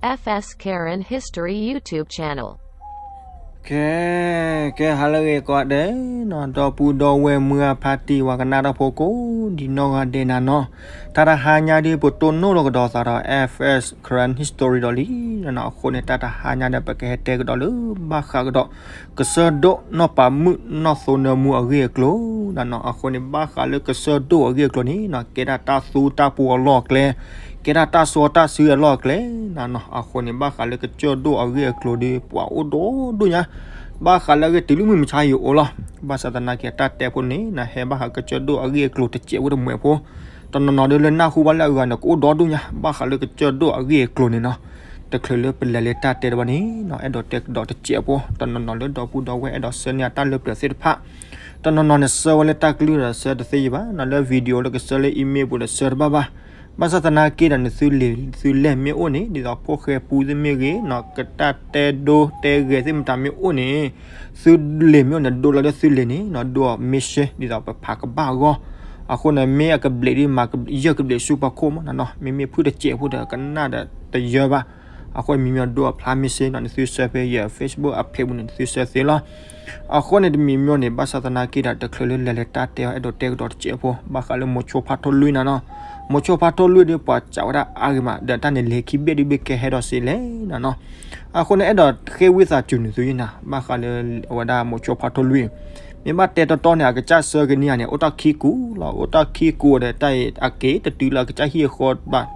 F S Karen History YouTube channel. ကဲ ကဲ ဟါလၢအဂ့ၤကိးဂၤဒဲးနီၤ, ဒီပုၢ်ဒီဝဲၢ်မုၢ်အဖါတံၢ် ပှၤကနၣ်တၢ်ဖိကိးဒံနီၢ်ဂၤဒဲးနၤနီၤ, တၢ်တဟါညါဒ်ပတိၢ်နီၣ်လီၤကဒီးသးဒီး F S Karen History ဒီးလံနီၤ. အဃိန့ၣ် တၢ်တဟါညါဒီး ပကဟဲတဲကဒီးလၢဘၣ်ဃးကဒီး ကစၢၢ်ဒိၣ်နီၢ်ပၤမုၣ်နီၢ်သိနၢမူအဂ့ၢ်အကျိၤနၤနီၤ. အဃိန့ၣ် ဘၣ်ဃးလၢကစၢၢ်ဒိၣ်အဂ့ၢ်အကျိၤန့ၣ်နီၤ, ကဲဒၣ်တၢ်သူတၢ်ပူၤအလီၢ်အကျဲ, ကဲဒၣ်တၢ်စီတၢ်ဆှံအလီၢ်အကျဲနၤနီၤ. အဃိန့ၣ် ဘၣ်ဃးလၢကစၢၢ်ဒိၣ်အဂ့ၢ်အကျိၤဒီး ပှၤအိၣ်ဒိၣ်ဒိၣ်ညါ, ဘၣ်ဃးလၢအဂ့ၢ်တုၤလၢမုၢ်မဆါယအိၣ်လီၤ. ဘၣ်ဆၣ်သနာ်က့ တၢ်တဲဖိန့ၣ်နီၤ ဟဲဘၣ်ဃးကစၢၢ်ဒိၣ်အဂ့ၢ်အကျိၤတစဲးဖိတမှဲးဖိ, တနီၤနီၤဒီးလၢနၢ်ဟူဘၣ်လၢအဂၤန့ၣ် ကအိၣ်ဒိၣ်ဒိၣ်ညါ, ဘၣ်ဃးလၢကစၢၢ်ဒိၣ်အဂ့ၢ်အကျိၤန့ၣ်နီၤ. တချုးလၢပလဲၤလၢတၢ်တဲတဘၣ်န့ၣ်နီၤ, အဲၣ်ဒိးတဲကဒီးတစဲးဖိ, တနီၤနီၤလၢဒီပုၢ်ဒီဝဲၢ်အဲၣ်ဒိးဆှၢန့ၢ်အတၢ်လၢပျၢၤသ့ၣ်တဖၣ်, တနီၤနီၤန့ၣ် ဆှၢဝဲလၢတၢ်ကလုၢ်ဒီးဆှၢတသ့ယဘၣ်နီၤ, လၢ video လၢကဆှၢလၢ email ပူၤဒီးဆှၢတဘၣ်ဘၣ်. ဘၣ်ဆၣ်သနာ်က့ဒီး နသုလဲၤ သုလဲၤမ့ၢ်အိၣ်န့ၣ် ဒ်သိးဖိၣ်ဃဲပူသ့ၣ်မ့ၢ်ဂ့ၤနီၤ, ကတၢ်တဲဒိတဲဂဲၤသ့ၣ်မတၤမ့ၢ်အိၣ်န့ၣ် သုလဲၤမ့ၢ်အိၣ်န့ၣ် ဒိလီၤလၢသုလဲၤန့ၣ်နီၤ, ဒိအီၤ message ဒ်သိးပဖးကဘၣ်အဂီၢ်. အဃိန့ၣ် မ့ၢ်အကဘျံးဒ်မး ယဲၢ်ကဘျံးဆူပှၤခိၣ်မးနီၤနီၤ, မ့မ့ၢ်ဖုၣ်တစဲးဖိဒီး ကနၣ်ဒီးတယၢဘၣ်. အဃိန့ၣ် မ့မ့ၢ်ဒိအဖျါ message နီၤ, နသုဆှၢဖဲယ Facebook အ page ပူၤန့ၣ် နသုဆှၢသ့လီၤ. အဃိန့ၣ် တမံၤမ့ၢ်န့ၣ် ဘၣ်ဆၣ်သနာ်က့ဒီး တချုးလၢလဲၤလၢတၢ်တဲအီၤ အဲၣ်ဒိးတဲကဒီးတစဲးဖိ, ဘၣ်ဃးလၢမိၤဆိဖးထီလွံၢ်နၤနီၤ. မိၤဆိဖးထီလွံၢ်ဒီး ပှၤစံးဝဲဒၣ်အါဂ့ၤမး ဒီးတၢ်န့ၣ် လဲၤခံဘ့ၣ်ဒ်ဘ့ၣ်ကဲဟဲဒီးစ့လဲၣ်နၤနီၤ. အဃိန့ၣ် အဲၣ်ဒိးဃ့ဝံသးစူၤနသုယနၤ ဘၣ်ဃးလၢအဝဲဒၣ်မိၤဆိဖးထီလွံၢ်, မ့ၢ်ဘၣ်တဲတီတီန့ၣ် အကစၢ်ဆှၢကနံၣ်ဧါန့ၣ် အိၣ်တ့ၢ်ခံကူာ်လီၤ, အိၣ်တ့ၢ်ခံကူာ်ဒီး တၢ်အံၤအက့ၤတတုၤလၢအကစၢ်ဟံၣ်အဃီဘၣ်.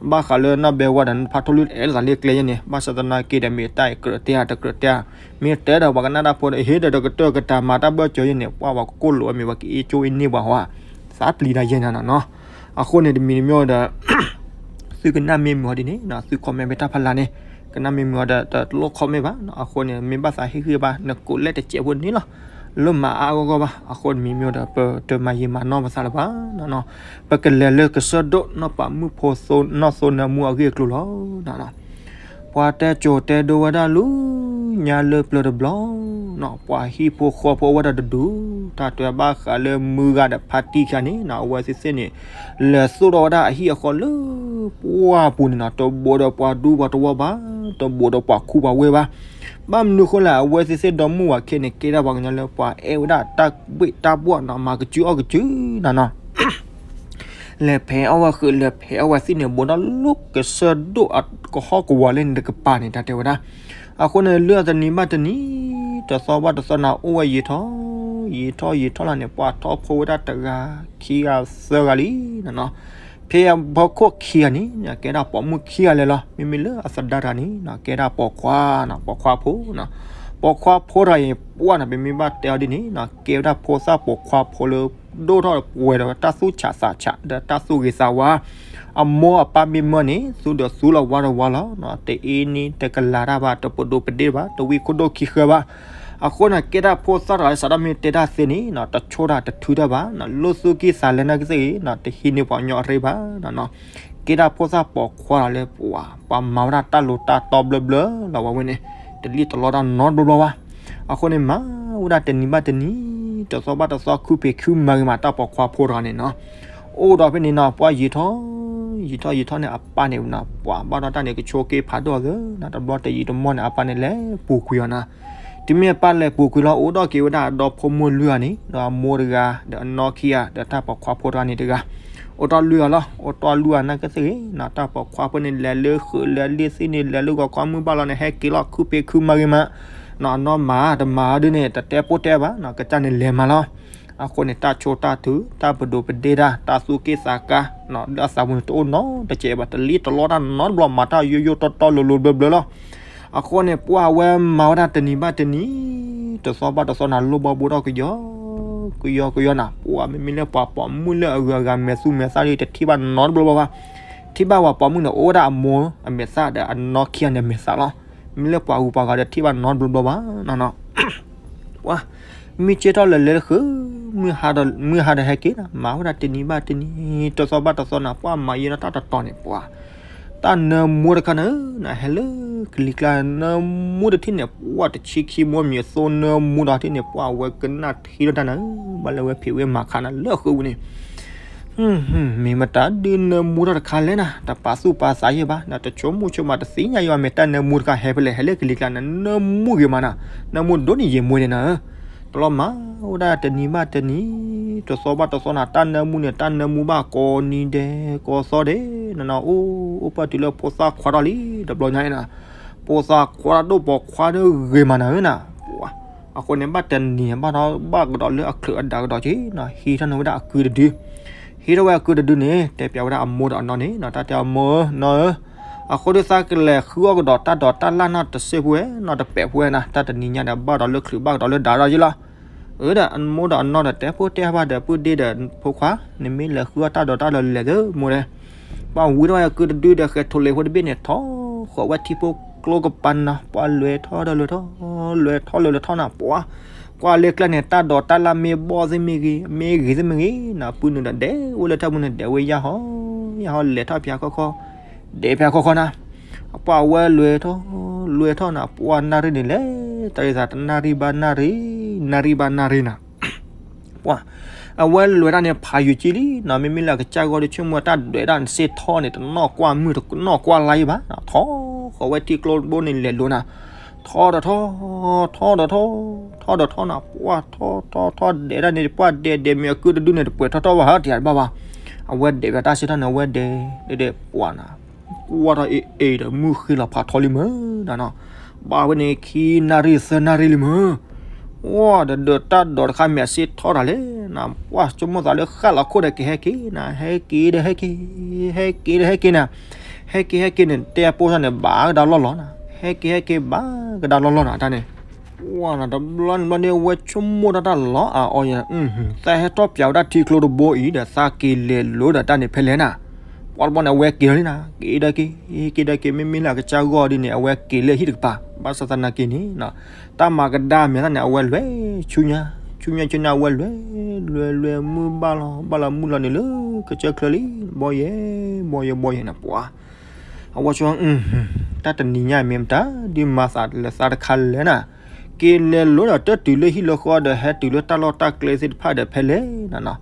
ဘၣ်ဃးလၢနီၢ်ဘဲဝါဒီး ဖးထီလွံၢ်တအဲၣ်လီၤသးလၢကျဲယဲန့ၣ်, ဘၣ်ဆၣ်သနာ်က့ဒီး မ့ၢ်တၢ်အံၤကြၢးတဲဧါ တကြၢးတဲဧါ, မ့ၢ်တဲဒီးပှၤကနၣ်တၢ်ဖိဒီး ဟ့ၣ်ဒီးတကတၢၢ်ကတၢၢ်မၤတၢ်ဘၢၣ်စၢၤယဲန့ၣ် ပှၤဝဲကကိၣ်လိာ်ဝဲမ့ၢ်ဝဲကအ့ၣ်ကၠိအ့ၣ်န့ၢ်ပှၤဟီဧါ, သးပျံၤတၢ်ယဲနၤနီၤနီၤ. အဃိန့ၣ် တမံၤတမံၤဒီး သုကနၣ်မ့ၢ်မုာ်အီၤဒ်န့ၣ်နီၤ, သု comment ဖဲတၢ်ဖးလၢ်န့ၣ်, ကနၣ်မ့ၢ်မုာ်အီၤဒီး တလိၣ် comment ဘၣ်နီၤ. အဃိန့ၣ် မ့ၢ်ဘၣ်သးဟ့ၣ်ဂံၢ်ဘၣ် နကိးလဲၣ်တစဲးဖိန့ၣ်လီၤ, လၢမၤအါအါဂီၢ်ဂီၢ်ဘၣ်. အဃိတမံၤမ့ၢ်ဒီး ပတမၤယံာ်မၤနီၢ်ပသးလၢၤဘၣ်နီၤနီၤ. ပကလဲၤလၢကစၢၢ်ဒိၣ်နီၢ်ပၤမုၣ်ဖိသိနီၢ်သိနၢမူအဂ့ၢ်အကျိၤလီၤနီၤနီၤ. ပှၤတဲစိၤတဲဒိဝဲဒၣ်လၢညါလၢပျၢၤတဘျီနီၤ, ပှၤဟံၣ်ဖိဃီဖိအိၣ်ဝဲဒၣ်တဒူၣ်, တၢ်တဲဘၣ်ဃးလၢမုၢ်ဂၤဒီးဖါတံၢ်ခံဂၤန့ၣ်နီၤ, အဝဲသ့ၣ်သ့ၣ်န့ၣ် လဲၤသိၣ်ထီၣ်ဝဲဒၣ်အဟံၣ်အဃီလၢပှၢ်ပူၤန့ၣ်နီၤ, တဘူးဒီးပှၤဒူပှၤတဝီဘၣ်, တဘူးဒီးပှၤခူပှၤဝ့ၢ်ဘၣ်. ဘၣ်မနုၤဃိလဲၣ်, အဝဲသ့ၣ်သ့ၣ်ဒီမုၣ်ဝၤခဲန့ၣ် ကဲဒၣ်ပှၤကညီလၢပှၤအဲၣ်ဝဲဒၣ်တၢ်ဘှ့ၣ်တၢ်ဘှီၣ်နီၤ, မၤကစုအီၣ်ကစုနၤနီၤ. လဲၤဖဲးအီၣ်ဝဲဃုာ် လဲၤဖဲးအီၣ်ဝဲသ့ၣ်န့ၣ် ဘူးဒီးလၢကစၢၢ်ဒိၣ်အကဟီၣ်ကဝီၤလၢန့ၣ်တကပၤန့ၣ် တၢ်တဲဝဲဒၣ်. အဃိန့ၣ် လုၢ်အီၤတနံၤဘၣ်တနံၤ, တသီဘၣ်တသီနၤ အိၣ်ဝဲယံာ်ထီၣ်, ယံာ်ထီၣ်ယံာ်ထီၣ်လီၤန့ၣ် ပှၤထီၣ်ဖိဝဲဒၣ်တဂၤ, ခံဂၤသၢဂၤလံနီၤနီၤ. ဖဲအဖီခိၣ်ခံဂၤန့ၣ် ကဲဒၣ်ပိာ်မုၣ်ခံဂၤလဲၣ်လီၤ. မ့မ့ၢ်လၢအသဒါတဂၤန့ၣ်နီၤ ကဲဒၣ်ပိာ်ခွါနီၤ, ပိာ်ခွါဖိနီၤ. ပိာ်ခွါဖိတဂၤအံၤ ပှၢ်နီၤ ပမ့ၢ်ဘၣ်တဲအီၤဒ်န့ၣ်နီၤ ကဲဝဲဒၣ်ဖိသၣ်ပိာ်ခွါဖိလၢ ဒိၣ်ထီၣ်ပှဲၤဒီးတၢ်သူၣ်ဆးသးဆး ဒီးတၢ်သူၣ်ဂ့ၤသးဝါ. အမိၢ်အပၢ်မ့ၢ်မၢန့ၣ် သူဒီးသူလီၤဝါဒီးဝါလီၤနီၤ, တအ့န့ၢ်တကလၤတၢ်ဘၣ်, တပဒိးပဒ့ၣ်ဘၣ်, တဝံခိၣ်ဒိၣ်ခံဃၢဘၣ်. အဃိန့ၣ် ကဲဒၣ်ဖိသၣ်တဂၤလၢ စးထီၣ်မ့ၢ်တဲတၢ်သ့န့ၣ်နီၤ တဆိၣ်တၢ်တထုတၢ်ဘၣ်နီၤ, လိၣ်သူၣ်ကံၢ်သးလဲနၢ်ကသ့ၣ်ဂ့ၤနီၤ, တဟံးန့ၢ်ပှၤကညီအရ့ဘၣ်နီၤနီၤ. ကဲဒၣ်ဖိသၣ်ပိာ်ခွါလီၤလၢပှၤ ပှၤမၤဝဲဒၣ်တၢ်လိၤတၢ်တီဘျၢဘျၢလီၤ ဝဲန့ၣ်, တလံၣ်တလီတၢ်နီတဘျီဘျီဘၣ်. အဃိန့ၣ် မၤဝဲဒၣ်တနံၤဘၣ်တနံၤ, တသီဘၣ်တသီ ခုဖံးခုမၤဂ့ၤမး တၢ်ပိာ်ခွါဖိတဂၤန့ၣ်နီၤ. အိၣ်ဒီးဖဲန့ၣ်နီၤ ပှၢ်ယံာ်ထီၣ်, ယံာ်ထီၣ်ယံာ်ထီၣ်န့ၣ် အပၢ်န့ၣ်နီၤ ပှၤဘၣ်ဒီးတၢ်န့ၣ် ကဆိးက့ဖးဒိၣ်သ့နီၤ, တဘျီတယံာ်တမီၢ်န့ၣ် အပၢ်န့ၣ်လဲၤပူၤကွံာ်အီၤနီၤ. တုၤမ့ၢ်အပၢ်လဲၤပူၤကွံာ်လီၤ အိၣ်ဒီးက့ၤဝဲဒၣ်အဒီဖိမိၢ်လွံၢ်ဂၤန့ၣ်, ဒီးအမိၢ်တဂၤ, ဒီးအနီၢ်ခံဂၤ, ဒီးတၢ်ပိာ်ခွါဖိတဂၤန့ၣ်တဂၤ, အိၣ်ဒီးလွံၢ်ဂၤလီၤ. အိၣ်ဒီးလွံၢ်ဂၤနာ်က့သ့ၣ်ဂ့ၤနီၤ, တၢ်ပိာ်ခွါဖိန့ၣ် လဲၤလၢဃုာ်လၢလ့ၣ်သ့ၣ်န့ၣ် လဲၤလၢဂီၤခီမုၢ်ဘၣ်လီၤန့ၣ် ဟဲက့ၤလီၤ ခုဖံးခုမၤဂ့ၤမးနီၤ, အနီၢ်မၤတမၤဒ်န့ၣ် တတဲပိၢ်တဲဘၣ်နီၤ, ကစၢ်န့ၣ်လဲၤမၤလီၤ. အဃိန့ၣ် တၢ်ဆိၣ်တၢ်ထု, တၢ်ပဒိးပဒ့ၣ်တၢ်, တၢ်သူၣ်က့ၣ်သးကါနီၤ လၢအသးပူၤန့ၣ် တအိၣ်နီတစဲးဘၣ်, တလံၣ်တလီတၢ်နီတဘျီ, မၤတၢ်ယိယိတီတီလိၤလိၤဘျၢဘျၢလီၤ. အဃိန့ၣ် ပှၢ်ဝဲမၤဝဲဒၣ်တနံၤဘၣ်တနံၤ, တသီဘၣ်တသီနၤ လိၣ်ဘၣ်ဘိထီၣ်ကယီကယီကယီနၤ, ပှၢ်မ့မ့ၢ်လၢပှၤပိာ်မုၣ်လၢအဂုၤအဂၤမဲာ်သူမဲာ်သၣ်ဒီး တထံၣ်ဘၣ်နီတဘျီဘျီဘၣ်. ထံၣ်ဘၣ်ပှၤပိာ်မုၣ်န့ၣ် အိၣ်ဝဲဒၣ်အမိၢ်အမဲာ်သၣ်ဒီးအနီၢ်ခံဂၤန့ၣ်အမဲာ်သၣ်လီၤ. မ့မ့ၢ်လၢပှၤဂုၤပှၤဂၤဒီး ထံၣ်ဘၣ်နီတဘျီဘျီဘၣ်နီၤနီၤ. ပှၤ မုၢ်ဆ့ၣ်ထီၣ်လၢလဲၤလၢဃုာ်, မုၢ်ဟါဒီး မုၢ်ဟါဒီးဟဲက့ၤနီၤ, မၤဝဲဒၣ်တနံၤဘၣ်တနံၤ, တသီဘၣ်တသီနၤ, ပှၢ်မၤယဲၢ်ဒီးတၢ်တတီၤန့ၣ် ပှၤ တၢ်နၢမူတခါန့ၣ် နဟဲလၢကလံၤကျါ နၢမူတထံၣ်န့ၣ် ပှၢ်တဆံခံမူ မံၤသိနၢမူဒီးထံၣ်န့ၣ် ပှၢ်ဝဲကနၣ်ထံလီၤတၢ်နၤ, ဘၣ်လၢဝဲဖံးဝဲမၤခါနၤလၢဃုာ်ပူၤန့ၣ် မ့ၢ်မတၤဒုးနၢမူထီၣ်တခါလဲၣ်နၤ, တပာ်သူၣ်ပာ်သးယဲဘၣ်, တဆိကမိၣ်ဆိကမးတသ့ၣ်ညါယဲဘၣ်, မ့ၢ်တၢ်နၢမူတခါဟဲဖဲလဲၣ်, ဟဲလၢကလံၤကျါန့ၣ် နၢမူဂ့ၤမးနၤ, နၢမူဒိၣ်န့ၢ်ယဲမူန့ၣ်နၤဧၢ, တလီၤမၤဝဲဒၣ်တနံၤဘၣ်တနံၤ, တသီဘၣ်တသီနၤ, တၢ်နၢမူန့ၣ် တၢ်နၢမူဘၣ်ကိးနံၤဒဲးကိးသီဒဲး, နနီၤအိၣ် အိၣ်ပၢၢ်တုၤလၢဖိသၣ်ခွါထီၣ်လံ, တဘျီညါအံၤနၤ, ဖိသၣ်ခွါထီၣ်ဒိၣ်ပိာ်ခွါဒိၣ်ဂ့ၤမးနၤဧၢနၤ, ပှၤ အဃိန့ၣ် ဘၣ်တနံၤဘၣ်ထီၣ်ဘၣ်ကဒီးလၢအချုးအဒၣ်ကဒီးက့ၤနၤ, ဟံးထီၣ်န့ၢ်ဝဲဒၣ်အကုတဒု, ဟံးထီၣ်ဝဲအကုတဒုန့ၣ် တဲပၠးဝဲဒၣ်အမိၢ်ဒီးအနီၢ်န့ၣ်နၤ, တၢ်တဲအမိၢ်ဧၢ, နီၢ်ဧၢ, အဃိဒီးသးကလဲၤဃုအီၣ်ကဒီးတၢ်ဒိးတၢ်လၣ်နီၢ်တစဲးဖိဝဲ, နီၢ်တပဲာ်ဖိဝဲနၤ, တၢ်တနံၤညါဒီးဘၣ်ဒီးလၢချုးဘၣ်ကဒီးလၢဒၣ်ဒီးယ့လီၤ. အၢဒီးအမိၢ်ဒီးအနီၢ်ဒီးတဲဖိတဲဘၣ်ဒီး ပုၢ်ဒ့ဒီးဖိခွါ, နမ့ၢ်လဲၤဃုအီၣ်တၢ်ဒိးတၢ်လီၤလဲၤသၢမိၢ်ဒဲး, ပှၤဝံထီၣ်ဝဲအကုတဒုဒီး ဃဲးထိးလ့ၤဖိတဘ့ၣ်န့ၣ် ထီၣ်ဃီၤဝဲထံဖိကျိကပၤနၤ, ပှၤလဲၤထီၣ်ဒီးလဲၤထီၣ်, လဲၤထီၣ်လၢလဲၤထီၣ်နၤ, ပှၤ ကွၢ်လၢကျဲန့ၣ် တၢ်ဒိးတၢ်လၣ်မ့ၢ်ဘီၣ်သ့ၣ်မ့ၢ်ဂ့ၤ, မ့ၢ်ဂ့ၤသ့ၣ်မ့ၢ်ဂ့ၤနၤ, ပုၢ်နုာ်ဒီးဒဲးဝဲလၢထၢၣ်ပူၤန့ၣ် ဒဲးဝဲယၢ်ဟီ, ယၢ်ဟီလဲၤထီၣ်ဖဲခီခီ, ဒဲးဖဲခီခီနၤ, ပှၤဝဲလဲၤထီၣ်, လဲၤထီၣ်နၤ, ပှၤနၣ်ရံၣ်န့ၣ်လဲၤ, တၢ်ရံၣ်သးတနၣ်ရံၣ်ဘၣ်နၣ်ရံၣ်, နၣ်ရံၣ်ဘၣ်နၣ်ရံၣ်နၤ ပှၤ အဝဲလဲၤတၢ်န့ၣ် ဖးယုာ်ကံလံနၤ, မ့မ့ၢ်လၢအကစၢ်ဂီၢ်ဒီး ဆိကမိၣ်တၢ်ဒွဲးဒၣ်န့ၣ် စ့ၢ်ထီၣ်န့ၣ် တနီၣ်ကွၢ်မုၢ် တနီၣ်ကွၢ်လါယံဘၣ်, ထီၣ်ဃီၤဝဲထံကျိတဘိန့ၣ် လဲၤလိၤနၤ, ထီၣ်ဒီးထီၣ်, ထီၣ်ဒီးထီၣ်, ထီၣ်ဒီးထီၣ်နၤ, ပှၤထီၣ်ထီၣ်ထီၣ်ဒဲးဒၣ်န့ၣ် ပှၤဒဲးဒဲးမ့ၢ်အကုတဒုန့ၣ် တပှဲၤထီၣ်ထီၣ်ဘၣ်ဟီတံၢ်ဘၣ်ဘၣ်, အဝဲဒဲးဝဲတၢ်စ့ၢ်ထီၣ်န့ၣ် အဝဲဒဲးဒဲးဒဲးပှၤနၤ ကွၢ်ထီၣ်အ့ၣ်အ့ၣ်ဒီး မုၢ်ဃ့လီၤဖးထီလံမ့ၢ်နၤနီၤ, ဘၣ်ဝဲန့ၣ် ခံနၣ်ရံၣ်သၢနၣ်ရံၣ်လံမ့ၢ်, အိၣ်ဒီးဒီးတၢ်ဒိးတခါမ့ၢ်အစ့ၢ်ထီၣ်တၢ်လဲၣ်နၤ, ပှၤဆိကမိၣ်သးလၢဃၣ်လီၤခိၣ်ဒီး ကဟဲက့ၤနၤ, ဟဲက့ၤဒီးဟဲက့ၤ, ဟဲက့ၤဒီးဟဲက့ၤနၤ, ဟဲက့ၤဟဲက့ၤန့ၣ် တဲအပိစၢ်န့ၣ် ဘၣ်ကဒါလီၢ်လီၤနၤ, ဟဲက့ၤဟဲက့ၤဘၣ်ကဒါလီၢ်လီၤနၤ တၢ်န့ၣ် ပှၤနၤ တဘျီန့ၣ်ဘျီန့ၣ် အဝဲဆိကမိၣ်တၢ်တၢ်လီၤအါအီယဲ, သးဟဲထီၣ်ပၠးဝဲဒၣ်ထံကျိတဘိအံၤဒီး သးက့ၤလဲၤလိၤဒီးတၢ်န့ၣ်ဖဲလဲၣ်နၤ, ပှၤတဘျီန့ၣ် အဝဲက့ၤလီၤလံနၤ, က့ၤဒီးက့ၤ, က့ၤဒီးက့ၤ, မ့မ့ၢ်လၢအကစၢ်ဂီၢ်ဒ်န့ၣ် အဝဲက့ၤလၢဟံၣ်တကပၤ, ဘၣ်ဆၣ်သနာ်က့န့ၣ် တၢ်မၤကဒါမဲာ်သၣ်န့ၣ် အဝဲလဲၤဆူညါ, ဆူညါဆူညါ အဝဲလဲၤ, လဲၤလဲၤမုၢ်ဘၣ်လီၤ, ဘၣ်လီၤမုၢ်လီၤန့ၣ်လၢကစၢၢ်ချၢလံ, ဘီယဲ, ဘီယဲဘီယဲနၤ ပှၤ အဝဲဆိ တၢ်တနံၤညါမ့ၢ်မတၤ ဒုးမၤသးလၢသးတခါလဲၣ်နၤ, က့ၤလဲၤလိၤဒီးတတုၤလၢဟံၣ်လၢဃီဒီး ဟဲတုၤလၢတၢ်လီၢ်တၢ်ကျဲသ့ၣ်တဖၣ်ဒီးဖဲလဲၣ်နၤနီၤ,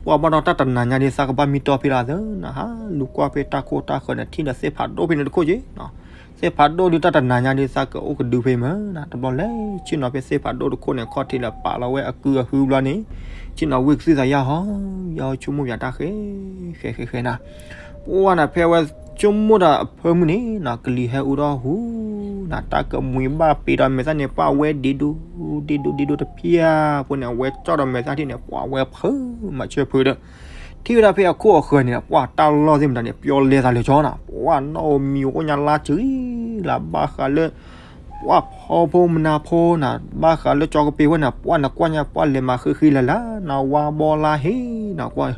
ပှၤဘၣ်ဒီးတၢ်တနၤညါဒ်သးကဘၣ်မံတီၢ်ဖဲလၢသၢနၤ, ဟးလူၤကွၢ်ဖဲတၢ်ခိၣ်တၢ်ဃၢၤန့ၣ် ထံၣ်ဒီးသ့ၣ်ဖးဒိၣ်ဖဲန့ၣ်တခိၣ်က့ၤ သ့ၣ်ဖးဒိၣ်ဒုးတၢ်တနၤညါဒ်သးကအိၣ်ကဒုဖဲမ့ၢ်နၤ, တဘျီလဲၤဆ့ၣ်နီၤဖဲသ့ၣ်ဖးဒိၣ်တခိၣ်န့ၣ် ခီၣ်ထံးလၢပာ်လီၤဝဲအကုအဟုဘျီန့ၣ်, ဆ့ၣ်နီၤဝ့ၢ်ကသုၣ်သးယၢ်ဟီ, ယၢ်ဟီဆိကမိၣ်ပၠးတၢ်ဃဲ, ဃဲဃဲဃဲနၤ, ပှၤနၤ ဖဲအဝဲဆိကမိၣ်ဒီးအဖၢမုၢ်န့ၣ်နၤ ကလံၤဟဲအူထီၣ်ဟူနၤ, တၢ်ကမှံၤဘၣ်ပ့ၤဒီးမဲာ်သၣ်န့ၣ် ပှၤဝဲဒ့ဒိ, ဒ့ဒိဒ့ဒိတဖျၢၣ်ဖိန့ၣ် အဝဲကၠီၣ်ဒီးမဲာ်သၣ်ထံၣ်န့ၣ် ပှၤဝဲဖုးမၤဆၢဖုးဒီး ထံၣ်ဝဲဒၣ်ဖဲအခိၣ်အဃၢၤန့ၣ် ပှၤတၢ်လီၢ်သ့ၣ်မတၤန့ၣ် ပျီလဲသးလၢကၠီနၤ, ပှၤနီၣ်ဧိၤမံၤအိၣ်ညါလါစှၤလၢ်, ဘၣ်ဃးလၢ ပှၤဖီဖိမနၤဖိနၤ, ဘၣ်ဃးလၢကၠီကပ့ၤဝဲန့ၣ် ပှၤနကွၢ်ညါ ပှၤလဲၤမၤဃံဃံလၤလၤနၤ, ဝါဘီလါဟ့နၤ, ကွၢ်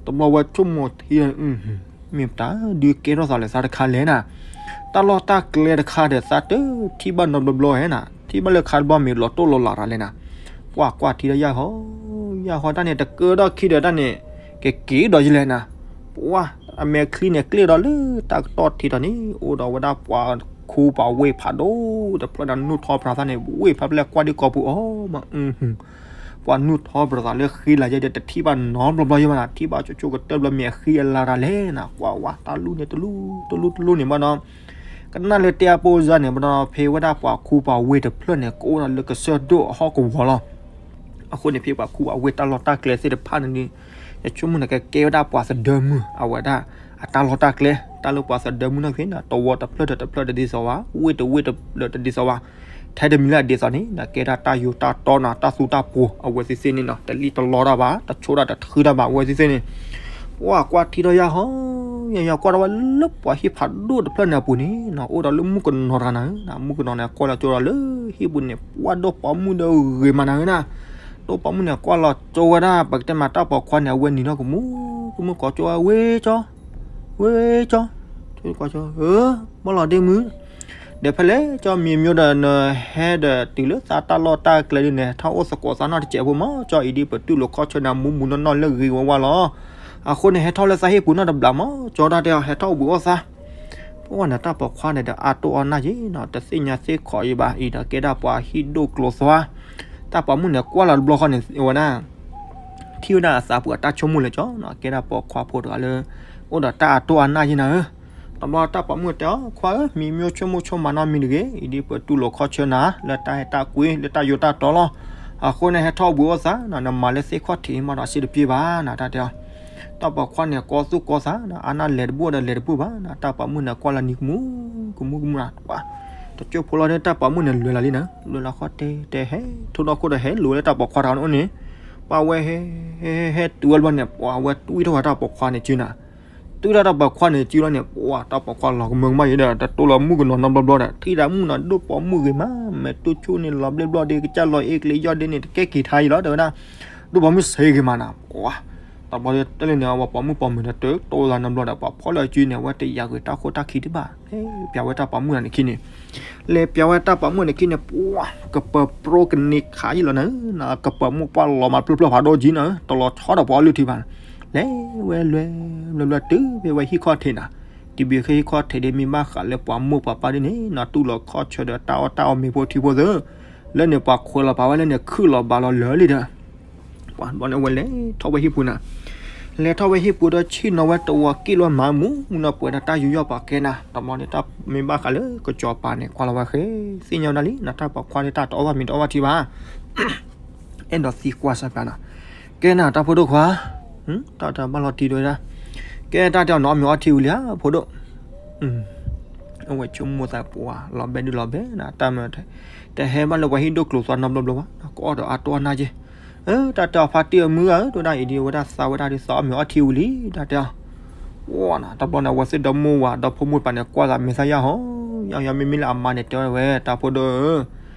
တဘျီဝဲဆိကမိၣ်ထံ, မ့ၢ်ပတၢ်ဒုးကဲထီၣ်သးလၢသးတခါလဲၣ်နၤ, တၢ်လီၢ်တၢ်ကျဲတခါဒီး သးတထံၣ်ဘၣ်နီတဘျီဘျီဧါနၤ, ထံၣ်ဘၣ်လၢခါတဘျီမ့ၢ်လီၤတိၢ်လီၤလးတၢ်လဲၣ်နၤ, ပှၤကွၢ်ထံဒီးယၢ်ဟီ, ယၢ်ဟီတၢ်န့ၣ် တကၢထီၣ်ခံဒီးတၢ်န့ၣ် ကက့ၤဒီးယလဲၣ်နၤ, ပှၤအမဲာ်ချံန့ၣ် ကျ့ၣ်ဒီးလၢတၢ်ကတီၢ်ထံးဒီးန့ၣ် အိၣ်ဒီးဝဲဒၣ်ပှၤခူပှၤဝ့ၢ်ဖးဒိၣ်တဖျၢၣ်နၤ နူၢ်ထီၣ်ပြၤသးန့ၣ် ဝ့ၢ်ဖးဖျဲၣ်ကွၢ်ဒံးကိာ်ပူၤအီၤမး ပှၤနူၢ်ထီၣ်ပြၤသးလၢဃံလၤယဲဒီး တထံၣ်ဘၣ်နီတဘျီဘျီယဲဘၣ်နၤ, ထံၣ်ဘၣ်ဆိကမိၣ်ကတၢၢ်ဘျီမ့ၢ်အဃံအလၤတၢ်လဲၣ်နၤ, ကွၢ်ဝဲတၢ်လူၢ်န့ၣ် တလူၢ်တလူၢ်တလူၢ်န့ၣ်ဘၣ်ဒီး ကနၣ်လၢတဲအပိစၢ်န့ၣ် ဘၣ်ဒီးဖဲဝဲဒၣ်ပှၤခူပှၤဝ့ၢ်တဖျၢၣ်န့ၣ် ကအိၣ်ဒီးလၢကစၢၢ်ဒိၣ်အဟီၣ်ကဝီၤလီၤ. အဃိန့ၣ် ဖဲပှၤခူပှၤဝ့ၢ်တၢ်လီၢ်တၢ်ကျဲသ့ၣ်တဖၣ်န့ၣ် ယဆိကမိၣ်န့ၣ် ကကဲဝဲဒၣ်ပှၤသဒၢမုၢ် အဝဲဒၣ်အတၢ်လီၢ်တၢ်ကျဲ, တၢ်လၢပှၤသဒၢမုၢ်နီၢ်က့ၤန့ၣ် တဝီတဖျၢၣ်ဒီးတဖျၢၣ်တဒ်သိးဘၣ်, ဝ့ၢ်တဝ့ၢ်ဒီးတဒ်သိးဘၣ်, ထဲတမံၤလၢအဒ်သိးန့ၣ် ကဲဒၣ်တၢ်ယိာ်တၢ်တီနၤ တၢ်သူတၢ်ပှီၤ အဝဲသ့ၣ်သ့ၣ်န့ၣ်နီၤ, တလံၣ်တလီတၢ်ဘၣ်, တဆိဒၣ်တထုတၢ်ဘၣ် အဝဲသ့ၣ်သ့ၣ်န့ၣ်, ပှၤကွၢ်ထံထီၣ်ယၢ်ဟီ, ယၢ်ယၢ်ကွၢ်ထီၣ်ဝဲလၢပှၤဟံၣ်ဖးဒိၣ်တဖျၢၣ်န့ၣ်အပူၤန့ၣ်နီၤ, အိၣ်ဒီးလၢမုၣ်ကနီၤတဂၤနၤဧၢ, မုၣ်ကနီၤန့ၣ် ကွၢ်လီၤကၠိဒီးလၢဟံၣ်ပူၤန့ၣ် ပှၤဒိၣ်ပိာ်မုၣ်ဒီးဂ့ၤမးနၤဧၢနၤ, ဒိၣ်ပိာ်မုၣ်န့ၣ် ကွၢ်လီၤကၠိဝဲဒၣ် ပကတဲမးတၢ်ပိာ်ခွါန့ၣ် အဝဲနံၤနီၢ်ကမူၣ်ကမူၣ် ကိးကၠိဝဲ ဝ့ၢ်ကၠီ, ဝ့ၢ်ကၠီ, ကၠိကၠီဧၢ, ဘၣ်လီၤဒ့မုၢ် ဒီးဖဲလဲၣ် ကၠီမံၤမံၤဒီး နဟဲဒီးတုၤလၢသးတၢ်လီၢ်တၢ်ကျဲဒ်န့ၣ် ဟဲထီၣ်အိၣ်သကိးသးနီၢ်တစဲးဖိမး, ကၠီအံၤဒ်ပတူၢ်လိာ်ခီၣ်ဆၢနၤ မူမူနီၢ်နီၢ်လၢဂ့ၤဝါဝါလီၤ. အဃိန့ၣ် ဟဲထီၣ်လၢသးဟ့ၣ်ပူၤနီၢ်တဘျီမး, ကၠီတၢ်တဲအီၤ ဟဲထီၣ်အိၣ်ဘှံးအိၣ်သါ. ပှၤန့ၣ်တၢ်ပိာ်ခွါန့ၣ်ဒီးအါတိၢ်အီနၢ်ယံၤနီၤ, တသ့ၣ်ညါသ့ၣ်ခီးယံၤဘၣ်အံၤဒီး ကဲဒၣ်ပှၤဟံၣ်ဒိၣ်ကျိၤသွါ, တၢ်ပိာ်မုၣ်န့ၣ် ကွၢ်လီၤတဘျီဃီန့ၣ် ဝဲဒၣ် ထံၣ်ဝဲဒၣ်အသးပူၤအတၢ်ဆိကမိၣ်လဲၣ်ကၠီနီၤ, ကဲဒၣ်ပိာ်ခွါဖိတဂၤလၢ အိၣ်ဒီးတၢ်အတိၢ်အနၢ်ယဲနၤဧၢ. တဘျီတၢ်ပိာ်မုၣ်တဲအီၤ, ခွါဧၢ, မံၤမၠိဆိကမိၣ်ဆိကမးနီတမံၤတဂ့ၤ, အံၤဒ်ပှၤတူၢ်လိာ်ခီဆၢနၤ လၢတၢ်ဟဲတၢ်ကွံ လၢတၢ်ယိးတၢ်တီလီၤ. အဃိန့ၣ်ဟဲထီၣ်ဘှံးအိၣ်သးနီၤ, နမၤလၢသ့ၣ်ခီၣ်ထံးမးဒီးစ့တပျ့ၤဘၣ်နီၤ, တၢ်တဲအီၤ. တၢ်ပိာ်ခွါန့ၣ် ကီသူၣ်ကီသးနီၤ, အနၢ်လဲၤတဘူၣ်ဒီးလဲၤတဘူၣ်ဘၣ်နီၤ, တၢ်ပိာ်မုၣ်န့ၣ်ကွၢ်လီၤနံၤကမူ ကမူကမူနီၤ, ပှၤ တကၠိဖိလီၤန့ၣ် တၢ်ပိာ်မုၣ်န့ၣ်လဲၤလီၤလံနီၤ, လဲၤလီၤဃီတဲတဲဟဲ ထိၣ်ဒီခိၣ်ဒီးဟဲလိၤလၢတၢ်ပိာ်ခွါတဂၤန့ၣ်အိၣ်န့ၣ်, ပှၤဝဲဟဲ ဟဲ ဟဲတုၤဝဲတဘျီန့ၣ် ပှၤဝဲတွံၢ်ထီၣ်ဝဲတၢ်ပိာ်ခွါန့ၣ်စုနီၤ, တွံၢ်ထီၣ်တၢ်ပိာ်ခွါန့ၣ်စုလီၤန့ၣ် ပှၤတၢ်ပိာ်ခွါလီၤကမၢကမၣ်ယဲဒီး တတိၢ်လီၤမုၣ်ကနီၤနီတဘျီဘျီဒီး ထံၣ်ဒၣ်မုၣ်နီၤ ဒိၣ်ပိာ်မုၣ်ဂ့ၤမး မဲာ်တူၢ်ဆူၣ်န့ၣ်လီၤဘျ့ဘျီဒ့ ကစၢ်လီၤအ့ၣ်ကျ့ယီၢ်ဒ့န့ၣ် တကဲက့ၤထါအံၤလီၤ တဲဝဲဒၣ်, ဒိၣ်ပိာ်မုၣ်စ့ဂ့ၤမးနီၤ, ပှၤ တဘျီဒ်တၢ်လၢန့ၣ် အဝဲပိာ်မုၣ်ပိာ်မုၣ်ဒီး တတိၢ်လီၤနီတဘျီဒီး ပှၤဖီၣ်လၢအစုန့ၣ် အဝဲတယာ်ဂ့ၤတၢ်ခိၣ်တၢ်ခံတဘၣ်, လဲၤပျးဝဲတၢ်ပိာ်မုၣ်န့ၣ်ခံန့ၣ် လဲၤပျးဝဲတၢ်ပိာ်မုၣ်န့ၣ်ခံန့ၣ် ပှၤ ကပၢၤပြိကန့ၢ်ခးယံာ်လီၤနၤ, ကပၢၤမိၢ်ပှၢ်လီၤမးတဖျၢၣ်ဖျၢၣ်ဖးဒိၣ်ကံနီၤ, တလီၤဆီဒီးပှၤအီၣ်လုၢ်ထံဘၣ်, လဲၤဝဲလွဲလွဲလွဲတုၤဖဲဝဲဟံၣ်ခီၣ်ထံးနီၤ, တံၤဘံၤဃ့ဟံၣ်ခီၣ်ထံးဒ်မ့ၢ်ဘၣ်ဃးလၢပှၤမိၢ်ပှၤပၢ်ဒ်န့ၣ်နီၤ တူၢ်လိာ်ခီဆၢဒီးတၢ်အီၣ်တၢ်အီမ့ၤဖိထံဖိသၢ, လၢန့ၣ်ပှၤခွဲးလီၤပာ်ဝဲလၢန့ၣ် ခုၣ်လီၤဘၣ်လီၤလၢာ်လံဒီး ပှၤဘျီန့ၣ်ဝဲလဲၤထီၣ်ဝဲဟံၣ်ပူၤနီၤ, လဲၤထီၣ်ဝဲဟံၣ်ပူၤဒီးဆ့ၣ်နီၤဝဲတဝီၤက့ၣ်လီၤမၤမူနီၤ ပှဲၤဒီးတၢ်ယူးယီၣ်ပာ်ကဲနီၤ, တဘျီန့ၣ်တၢ်မ့ၢ်ဘၣ်ဃးလၢကစီၤပၤန့ၣ် ကွၢ်လီၤဝဲဃဲ သ့ၣ်ညါဝဲဒၣ်လံနီၤ တၢ်ပိာ်ခွါန့ၣ်တၢ်တအီၣ်ဘၣ်မ့ၤတအီၣ်ဘၣ်ထံဘၣ် အဲၣ်ဒိးသံကွၢ်စၢ်ပျးနီၤ, ကဲနၤတၢ်ဖိဒိၣ်ခွါ, တၢ်တဘၣ်လီၤတံၢ်ဒိၣ်ဝဲဒၣ်, ကဲတၢ်တဲအီၤနီၤ အီၣ်မ့ၤအီထံဝံၤလံဧါ ဖိဒိၣ်, အဝဲဆိကမိၣ်သးပှၤ လီၤဘဲဒုလီၤဘဲနီၤ တၢ်မၤ, တဟဲဘၣ်လၢပှၤဟံၣ်ဒိၣ်ကျိၤသွါနီတဘျီဘျီဘၣ်, ကအီၣ်ဒီးအတိၢ်အနၢ်က့, တၢ်တဲအီၤဖါတံၢ်အမုၢ်ဂၤဧၢ တဲဝဲဒၣ်အံၤဒ်ဝဲဒၣ်သးဝဲဒၣ်ဒ်သးအီၣ်မ့ၤအီထံဝံၤလံ တၢ်တဲအီၤ ဝဲနီၤ တဘျီန့ၣ် အဝဲသ့ၣ်ဒီမိၢ်ဝၤ ဒီဖိမိၢ်တဖၣ်န့ၣ် ကွၢ်သးမဲာ်သၣ်ယၢ်ဟီ, ယၢ်ယၢ်မ့မ့ၢ်လၢအမါန့ၣ် တဲဝဲ တၢ်ဖိဒိၣ်ဧၢ,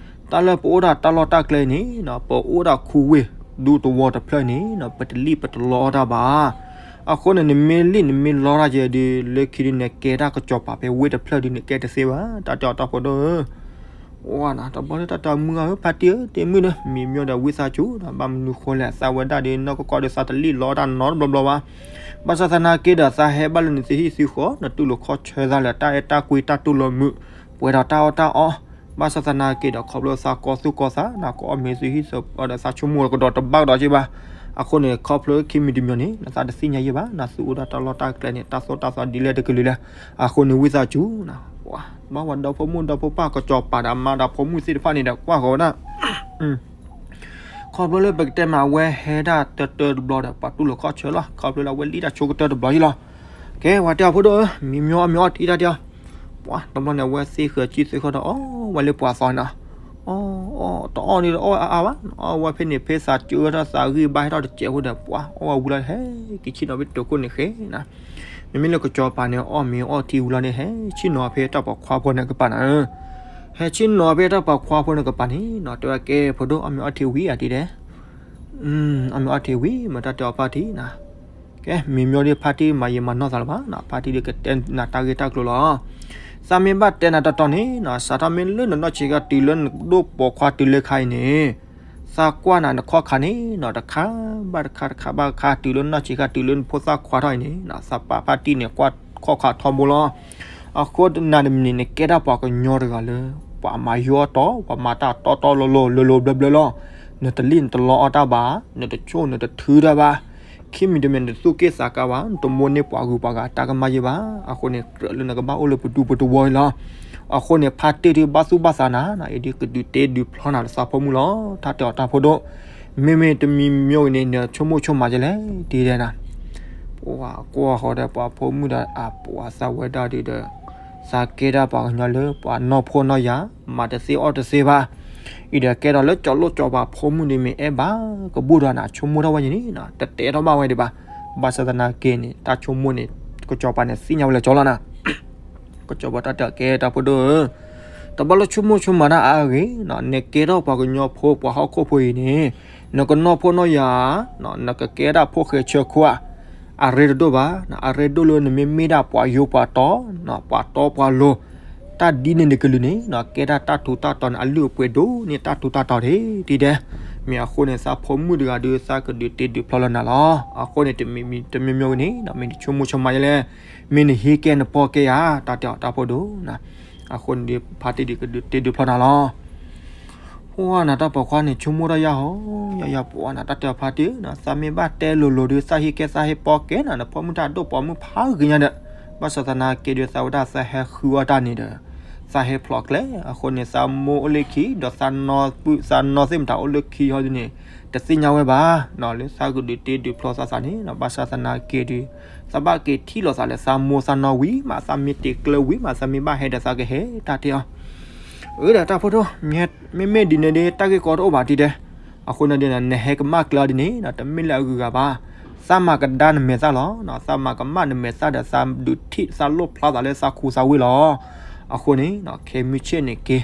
တၢ်လၢပအိၣ်ဒၣ်တၢ်လီၢ်တၢ်ကျဲန့ၣ်နီၤ ပအိၣ်ဒၣ်ခူဝ့ၢ်ဒူသဝီတဖျၢၣ်န့ၣ်နီၤ ပတလံၣ်ပတလီအီၣ်တၢ်ဘၣ်. အဃိန့ၣ် နမ့ၢ်လံၣ်နမ့ၢ်လီတၢ်ကဲဒီး လၢခံဒုန့ၣ် ကဲတၢ်ကစီၤပၤဖဲဝ့ၢ်တဖျၢၣ်ဒုန့ၣ် ကဲတသ့ဘၣ် တၢ်တဲအီၤတၢ်ဖိဒိၣ်ဧၢ ဝဲနီၤ တဘျီလၢတၢ်တဲအီၤမုၢ်ဂၤဧၢ ဖါတံၢ်ဧၢ တ့မုၢ်ဒီး မံၤမၠိဒီးဝံသးစူၤဒီး ဘၣ်မနုၤဃိလဲၣ် သးဝဲဒၣ်ဒီး နီၢ်ကီၢ်ကီၢ်ဒီးသးတလံၣ်လီတၢ်နီတဘျီဘျီဘၣ်. ဘၣ်ဆၣ်သနာ်က့ဒီး သးဟဲဘၣ်လၢနသုဟံၣ်သုဃီ နတူၢ်လိာ်ခီဆၢသးလၢတၢ်အဲၣ်တၢ်ကွံတၢ်တူၢ်လိာ်မုာ် ပှဲၤဒီးတၢ်အီၣ်တၢ်အီ ဘၣ်ဆၣ်သနာ်က့ဒီး ခီဖျိသးကီသူၣ်ကီသး နကအီၣ်မ့ၤသုဟံၣ်သုဃီဒီး သးဆိကမိၣ်ကဒီးတဘၣ်ကဒီးက့ဘၣ်. အဃိန့ၣ် ခီဖျိခံမံၤတမံၤန့ၣ် နသးတသ့ၣ်ညါယဲၢ်ဘၣ် နသုအိၣ်ဒၣ်တၢ်လီၢ်တၢ်ကျဲန့ၣ် တၢ်သိၣ်တၢ်သီဒ်လဲၣ်တကလုာ်လဲၣ်. အဃိန့ၣ် ဝံသးစူၤ ဘၣ်ဝဲဒီဖိမိၢ်ဒီဖိပၢ် ကစီၤပၤဒီးအမါဒီးဖိမုၣ်သ့ၣ်တဖၣ်န့ၣ်ဒီး ကွၢ်ဃီဝဲဒၣ် ခီဖျိလၢပကတဲမး အဝဲဟဲဒၣ်တၢတၢတဘျီဒီး ပှၤတူၢ်လိာ်ခီဆၢလီၤ. ခီဖျိလၢအဝဲလံၣ်တၢ်ဆိကတၢၢ်တဘျီအံၤလီၤ. ကဲ ပှၤတဲအီၤဖိဒိၣ်ဧၢ, မံၤမၠီအီၣ်မ့ၤအီထံတၢ်တဲအီၤ. ပှၤတဘျီန့ၣ် အဝဲသ့ဃၢၤကံၢ်သ့ဃီဒီး အီၣ်ဝဲလၢပှၤသီန့ၣ်နီၤ. အီၣ် အီၣ် တအီၣ်န့ၣ်တအီၣ်အါအါဘၣ်, အီၣ်ဝဲဖဲန့ၣ် ဖဲသးစၢထီၣ်သးဂံၢ်ဘါဟဲထီၣ်တစဲးဖိဒီး ပှၤအီၣ်ဝဲဝံၤလီၤ ဟဲက့ၤဆ့ၣ်နီၤဖဲတိာ်ခိၣ်န့ၣ်ဃဲနီၤ. မ့မ့ၢ်လၢကစီၤပၤန့ၣ် အီၣ်မ့ၤအီထံဝံၤလီၤန့ၣ် ဟဲဆ့ၣ်နီၤဖဲတၢ်ပိာ်ခွါဖိန့ၣ်ကပၤနီၤ. ဟဲဆ့ၣ်နီၤဖဲတၢ်ပိာ်ခွါဖိန့ၣ်ကပၤန့ၣ်နီၤ တဲဝဲကဲဖိဒိၣ် အီၣ်မ့ၤအီထံဝံၤဧါတံၤဒဲး. အီၣ်မ့ၤအီထံဝံၤ မ့ၢ်တၢ်တဲအီၤဖါတံၢ်နီၤ. ကဲ မံၤမၠီဒ်ဖါတံၢ်မၤယံာ်မၤနီၢ်သးလၢၤဘၣ်နီၤ, ဖါတံၢ်ဒ်ကတဲနၤတၢ်ဂ့ၢ်တၢ်ကျိၤလီၤ. သးမ့ၢ်ဘၣ်တဲနၤတီတီန့ၣ်နီၤ စးထီၣ်မ့ၢ်လၢနနီၢ်ဆံးခါတုၤလၢနဒိၣ်ပိာ်ခွါတုၤလၢခါအံၤန့ၣ် သးကွၢ်နၤနခီၣ်ခါန့ၣ်နီၤ တခါဘၣ်တခါ တခါဘၣ်တခါ တုၤလၢနနီၢ်ဆံးခါတုၤလၢနဖိသၣ်ခွါထီၣ်အံၤန့ၣ်နီၤ သးပာ်ဖါတံၢ်န့ၣ် ကွၢ်ခီၣ်ခါထီဘိလီၤ. အဃိနၤတမံၤန့ၣ် နကဲတၢ်ပှၤကညီတဂၤလၢ ပှၤမၤယိအီၣ်တီၢ် ပှၤမၤတၢ်တီတီလိၤလိၤလိၤလိၤဘျၢဘျၢလီၤ. နတလံၣ်နတလီအီၣ်တၢ်ဘၣ်, နတဆိၣ်နတထုတၢ်ဘၣ်. ခံမံၤတမံၤနတသူၣ်က့ၣ်သးကါဘၣ်, နတမိၣ်န့ၢ်ပှၤဂုၤပှၤဂၤတၢ်ကမၣ်ယဲၢ်ဘၣ်. အဃိန့ၣ် ကြၢးလၢနကဘၣ်အိၣ်လၢပဒူပတဝီၤအံၤလီၤ. အဃိန့ၣ် ဖါတံၢ်ဒ်ဘၣ်သူၣ်ဘၣ်သးနၤနီၤ အံၤဒ်ကဒုးတ့ဒုးဖျီနၤလၢသးဖိမုၣ်လီၤ. တၢ်တဲအီၤတၢ်ဖိဒိၣ် မ့မ့ၢ်တမံၤမၠိဂ့ၤန့ၣ် နဆိကမိၣ်ဆိကမးဒ်လဲၣ် တံၤဒဲးနီၤ. ပှၤကွၢ်ဃီဒီးပှၤဖိမုၣ်ဒီး အပှၤသးဝဲဒၣ်ဒုးဒီး သးကဲဒၣ်ပှၤကညီလၢပှၤနီၢ်ဖိနီၢ်ယာ် မၤတသ့အီၣ်တသ့ဘၣ်. အံၤဒီးကဲထီၣ်လၢကၠီၤလိၣ်ကၠီၤပၤဖိမုၣ်ဒ်မ့ၢ်အဲၣ်ဘၣ်ကဘူၣ်ဒီးနၤ ဆိကမိၣ်ထီၣ်ဝဲန့ၣ်နီၤ တတဲထီၣ်ဘၣ်ဝဲဒံးဘၣ်. ဘၣ်ဆၣ်သနာ်က့န့ၣ် တၢ်ဆိကမိၣ်န့ၣ် ကစီၤပၤန့ၣ် သ့ၣ်ညါဝဲလၢကၠီၤလီၤနီၤ. ကစီၤပၤတၢ်တဲအီၤကဲတၢ်ဖိဒိၣ်ဧၢ, တဘၣ်လၢဆိကမိၣ်ဆိကမးတၢ်အါဂ့ၤ, နကဲထီၣ်ပှၤကညီဖိပှၤဟီၣ်ခိၣ်ဖိအံၤန့ၣ်, နကနီၢ်ဖိနီၢ်ယာ်, နကကဲဒၣ်ဖိၣ်ဃဲဆၢခိၣ်ဧါ, အရ့တဒိၣ်ဘၣ်, အရ့ဒိၣ်လၢနမ့မ့ၢ်ဒၣ်ပှၤယိပှၤတီ, ပှၤတီပှၤလိၤ, တၢ်ဒ်န့ၣ်တကလုာ်န့ၣ်, ကဲဒၣ်တၢ်ထူးတၢ်တီၤန့ၣ် အလုၢ်အပှ့ၤဒိၣ်န့ၢ်တၢ်ထူးတၢ်တီၤတ့ၢ်တံၢ်ဒဲး. မ့ၢ်အဃိန့ၣ် သးဖိမုၣ်တဂၤဒုး သးကဒုးတ့ဒုးဖျီလၢနၤလီၤ. အဃိန့ၣ် တမံၤမံၤတမံၤမၠိဂ့ၤန့ၣ်, မ့ၢ်နဆိကမိၣ်ဆိကမးယဲလဲၣ်, မ့ၢ်နဟံးကဲနပီၢ်ကဲဧါ, တၢ်တဲအီၤတၢ်ဖိဒိၣ်, အဃိန့ၣ်ဒုး ဖါတံၢ်ဒုးကဒုးတ့ဒုးဖျီနၤလီၤ. ပှၤနၤတၢ်ပိာ်ခွါန့ၣ် ဆိကမိၣ်ထီၣ်ယၤဟီ, ယၤယၤပှၤနၤတၢ်တဲအီၤဖါတံၢ်နီၤ, သးမ့ၢ်ဘၣ်တဲလိၤလိၤဒီး သးဟ့ၣ်ကဲသးဟ့ၣ်ပီကဲနၤ, နဖိမုၣ်တၢ်ဒိၣ်ပိာ်မုၣ်ဖးဂ့ၤညါဒီး, ဘၣ်ဆၣ်သနာ်က့ဒီး သးဝဲဒၣ်သးဟဲဃုအီၣ်တၢ်န့ၣ်ဒီး, သးဟဲဖျိးကျဲ, အဃိန့ၣ် သးမိၢ်အိၣ်လၢခံ ဒီးသးနီၢ်ပုၢ်သးနီၢ်သ့ၣ်မတၤအိၣ်လၢခံဟီဒ်န့ၣ်, တသ့ၣ်ညါဝဲဘၣ်, လၢသးကဒုးတ့ဒုးဖျီသးသးန့ၣ်, ဘၣ်ဆၣ်သနာ်က့ဒီး, သးဘၣ်က့ၤထံၣ်လိာ်သးလၢသးမိၢ်သးနီၢ်ဝံၤမး, သးမ့ၢ်တ့ကျၢၤဝံၤမး, သးမ့ၢ်ဘၣ်ဟဲဒီးသးကဟဲတၢ်တဲအီၤ အၢဒီးတၢ်ဖိဒိၣ်, မ့မ့ၢ်ဒ်န့ၣ်ဒီး တၢ်ဂ့ၢ်ကီတအိၣ်ဘၣ်ဒ်တဲ, အဃိန့ၣ်ဒီး နဟဲကမၣ်ကျဲအီၤဒ်န့ၣ်, တမ့ၢ်လၢအဂုၤအဂၤဘၣ်, သးမၤကဒါနမဲာ်သၣ်လီၤ, သးမၤကမၣ်နမဲာ်သၣ်ဒီး သးဒုးထံၣ်သးလိၣ်ဖျါသးလၢသးခူသးဝ့ၢ်လီၤ. အဃိန့ၣ်, ခဲမုၢ်ဆ့ၣ်န့ၣ်က့ၤ,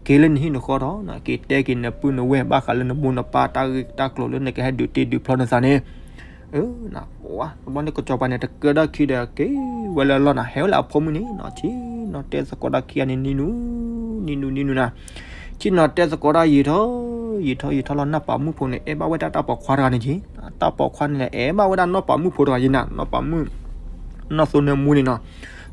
က့ၤလၢနဟံၣ်နဃီဒီး, က့ၤတဲက့ၤနပုၢ်နဝဲၢ်ဘၣ်ဃးလၢနမိၢ်နပၢ်တၢ်ဂ့ၢ်တၢ်ကျိၤလၢနကဟဲဒုးတ့ဒုးဖျီနသးန့ၣ် အၢ, တဘျီန့ၣ်ကစီၤပၤန့ၣ် တကၢထီၣ်ခံဒီးက့ၤဝဲလၢအလီၢ်နၤ, ဟဲဝဲလၢအဖိမုၣ်န့ၣ်, ဆ့ၣ်နီၤတဲသကိးတၢ်ခံဂၤန့ၣ် နံၤနူ, နံၤနူ, နံၤနူနၤ, ဆ့ၣ်နီၤတဲသကိးတၢ်ယံာ်ထီၣ်, ယံာ်ထီၣ်ယံာ်ထီၣ်လီၤ, နီၢ်ပၤမုၣ်ဖိန့ၣ် အဲၣ်ဘၣ်ဝဲဒၣ်တၢ်ပိာ်ခွါတဂၤန့ၣ်က့ၤ, တၢ်ပိာ်ခွါန့ၣ် အဲၣ်ဘၣ်ဝဲဒၣ်နီၢ်ပၤမုၣ်ဖိတဂၤယံၤနၤ, နီၢ်ပၤမုၣ် နီၢ်သိနၢမူန့ၣ်နီၤ,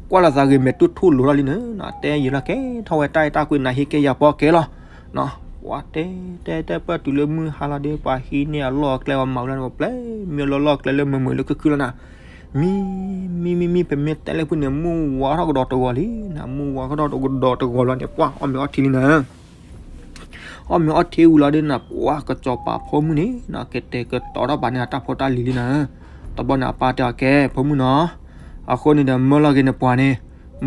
ကွၢ်လီၤသးဂ့ၤမဲာ်တူၢ်ထူၣ်လိၤထီၣ်လံန့ၣ်, တဲယံာ်လီၤကဲထီၣ်ဝဲတၢ်အဲၣ်တၢ်ကွံနၤ ဟ့ၣ်ကဲယၤပီကဲလီၤ. ပှၤတဲတဲတဲပှၢ်တုၤလၢမုၢ်ဟါလီၤဒီး ပှၤဟံးန့ၢ်အလီၢ်အကျဲ ပှၤမၤဝဲလၢပျဲၢ်, မ့ၢ်လီၢ်လီၢ်ကျဲလၢမုာ်မုာ်လၢခုၣ်ခုၣ်လီၤနၤ, မံ မံ မံ မံ ပမ့ၢ်တဲလၢဖုန့ၣ် မုၢ်ဝါထီၣ်ကဒီးတဂီၤလံနၤ, မုၢ်ဝါထီၣ်ကဒီးတဂီၤလီၤန့ၣ် ပှၤအီၣ်မ့ၤအီထံလံနၤ အီၣ်မ့ၤအီထံဝံၤလီၤဒီးနၤ, ပှၤကစီၤပၤဖိမုၣ်န့ၣ်နၤ ကတဲာ်ကတီၤထီၣ်ဘၣ်န့ၣ် အတၢ်ဖိတၢ်လံၤလံနၤ. တဘျီန့ၣ် အပၢ်တဲအီၤ ကဲ ဖိမုၣ်နီၤ, အဃိန့ၣ်ဒီး မၢလီၤက့ၤနပှၤန့ၣ်,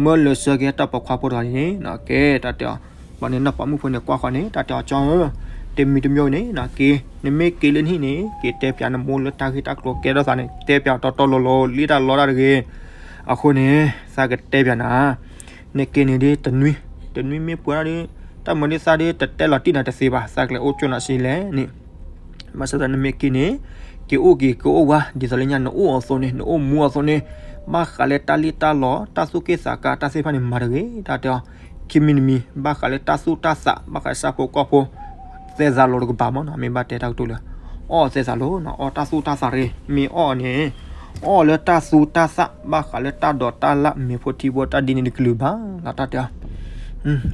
မၢလၢာ်ဆၢက့ၤတၢ်ပိာ်ခွါဖိတဂၤန့ၣ်, ကဲ တၢ်တဲအီၤ, ဘၣ်န့ၣ် နီၢ်ပၤမုၣ်ဖိန့ၣ် ကွၢ်ဃီန့ၣ် တၢ်တဲအီၤ ကၠီဧၢ, တမံၤတမံၤန့ၣ်နၤ က့ၤ, နမ့ၢ်က့ၤလၢနဟံၣ်န့ၣ် က့ၤတဲပၠးနမိၢ်လၢတၢ်ဂ့ၢ်တၢ်ကျိၤကဲထီၣ်သးန့ၣ် တဲပၠးတီတီလိၤလိၤ လံတၢ်လီတၢ်တဂ့ၤ. အဃိန့ၣ် သးကတဲပၠးနၤ နက့ၤန့ၣ်ဒ်တနွံ, တနွံမ့ၢ်ပှဲၤဒၣ်ဒီး တၢ်မၤဒ်သးဒီး တတဲလီၤတံၢ်နၤတသ့ဘၣ်, သးကလဲၤအိၣ်ကၠိနၤစံလဲၣ်န့ၣ်. ဘၣ်ဆၣ်သနာ်က့နမ့ၢ်က့ၤန့ၣ် က့ၤအိၣ်က့ၤက့ၤအိၣ်ဝါ ဒ်သိးလၢညါနအိၣ်အသိးန့ၣ် နအိၣ်မူအသိးန့ၣ်, ဘၣ်ဃးလၢတၢ်လံၣ်တၢ်လီ တၢ်သူၣ်က့ၣ်သးကါတၢ်သ့ၣ်တဖၣ်န့ၣ် မၤတဂ့ၤ, တၢ်တဲအီၤ, ခံမံၤတမံၤ ဘၣ်ဃးလၢတၢ်သူၣ်တၢ်သး ဘၣ်ဃးဆၣ်ဖိကီၢ်ဖိ သဲသးလိၤတကပၤမ့ၢ်နီၤ, မ့ၢ်ဘၣ်တဲတၢ်ကတိၤလၢ အီၣ်သဲသးလိၤနီၤ, အီၣ်တၢ်သူၣ်တၢ်သးတဂ့ၤ, မ့ၢ်အီၣ်န့ၣ် အီၣ်လၢတၢ်သူတၢ်သး ဘၣ်ဃးလၢတၢ်ဒိးတၢ်လၣ် မ့ၤဖိထံဖိတၢ်ဒ်န့ၣ်တကလုာ်ဘၣ်လီၤ တၢ်တဲအီၤ.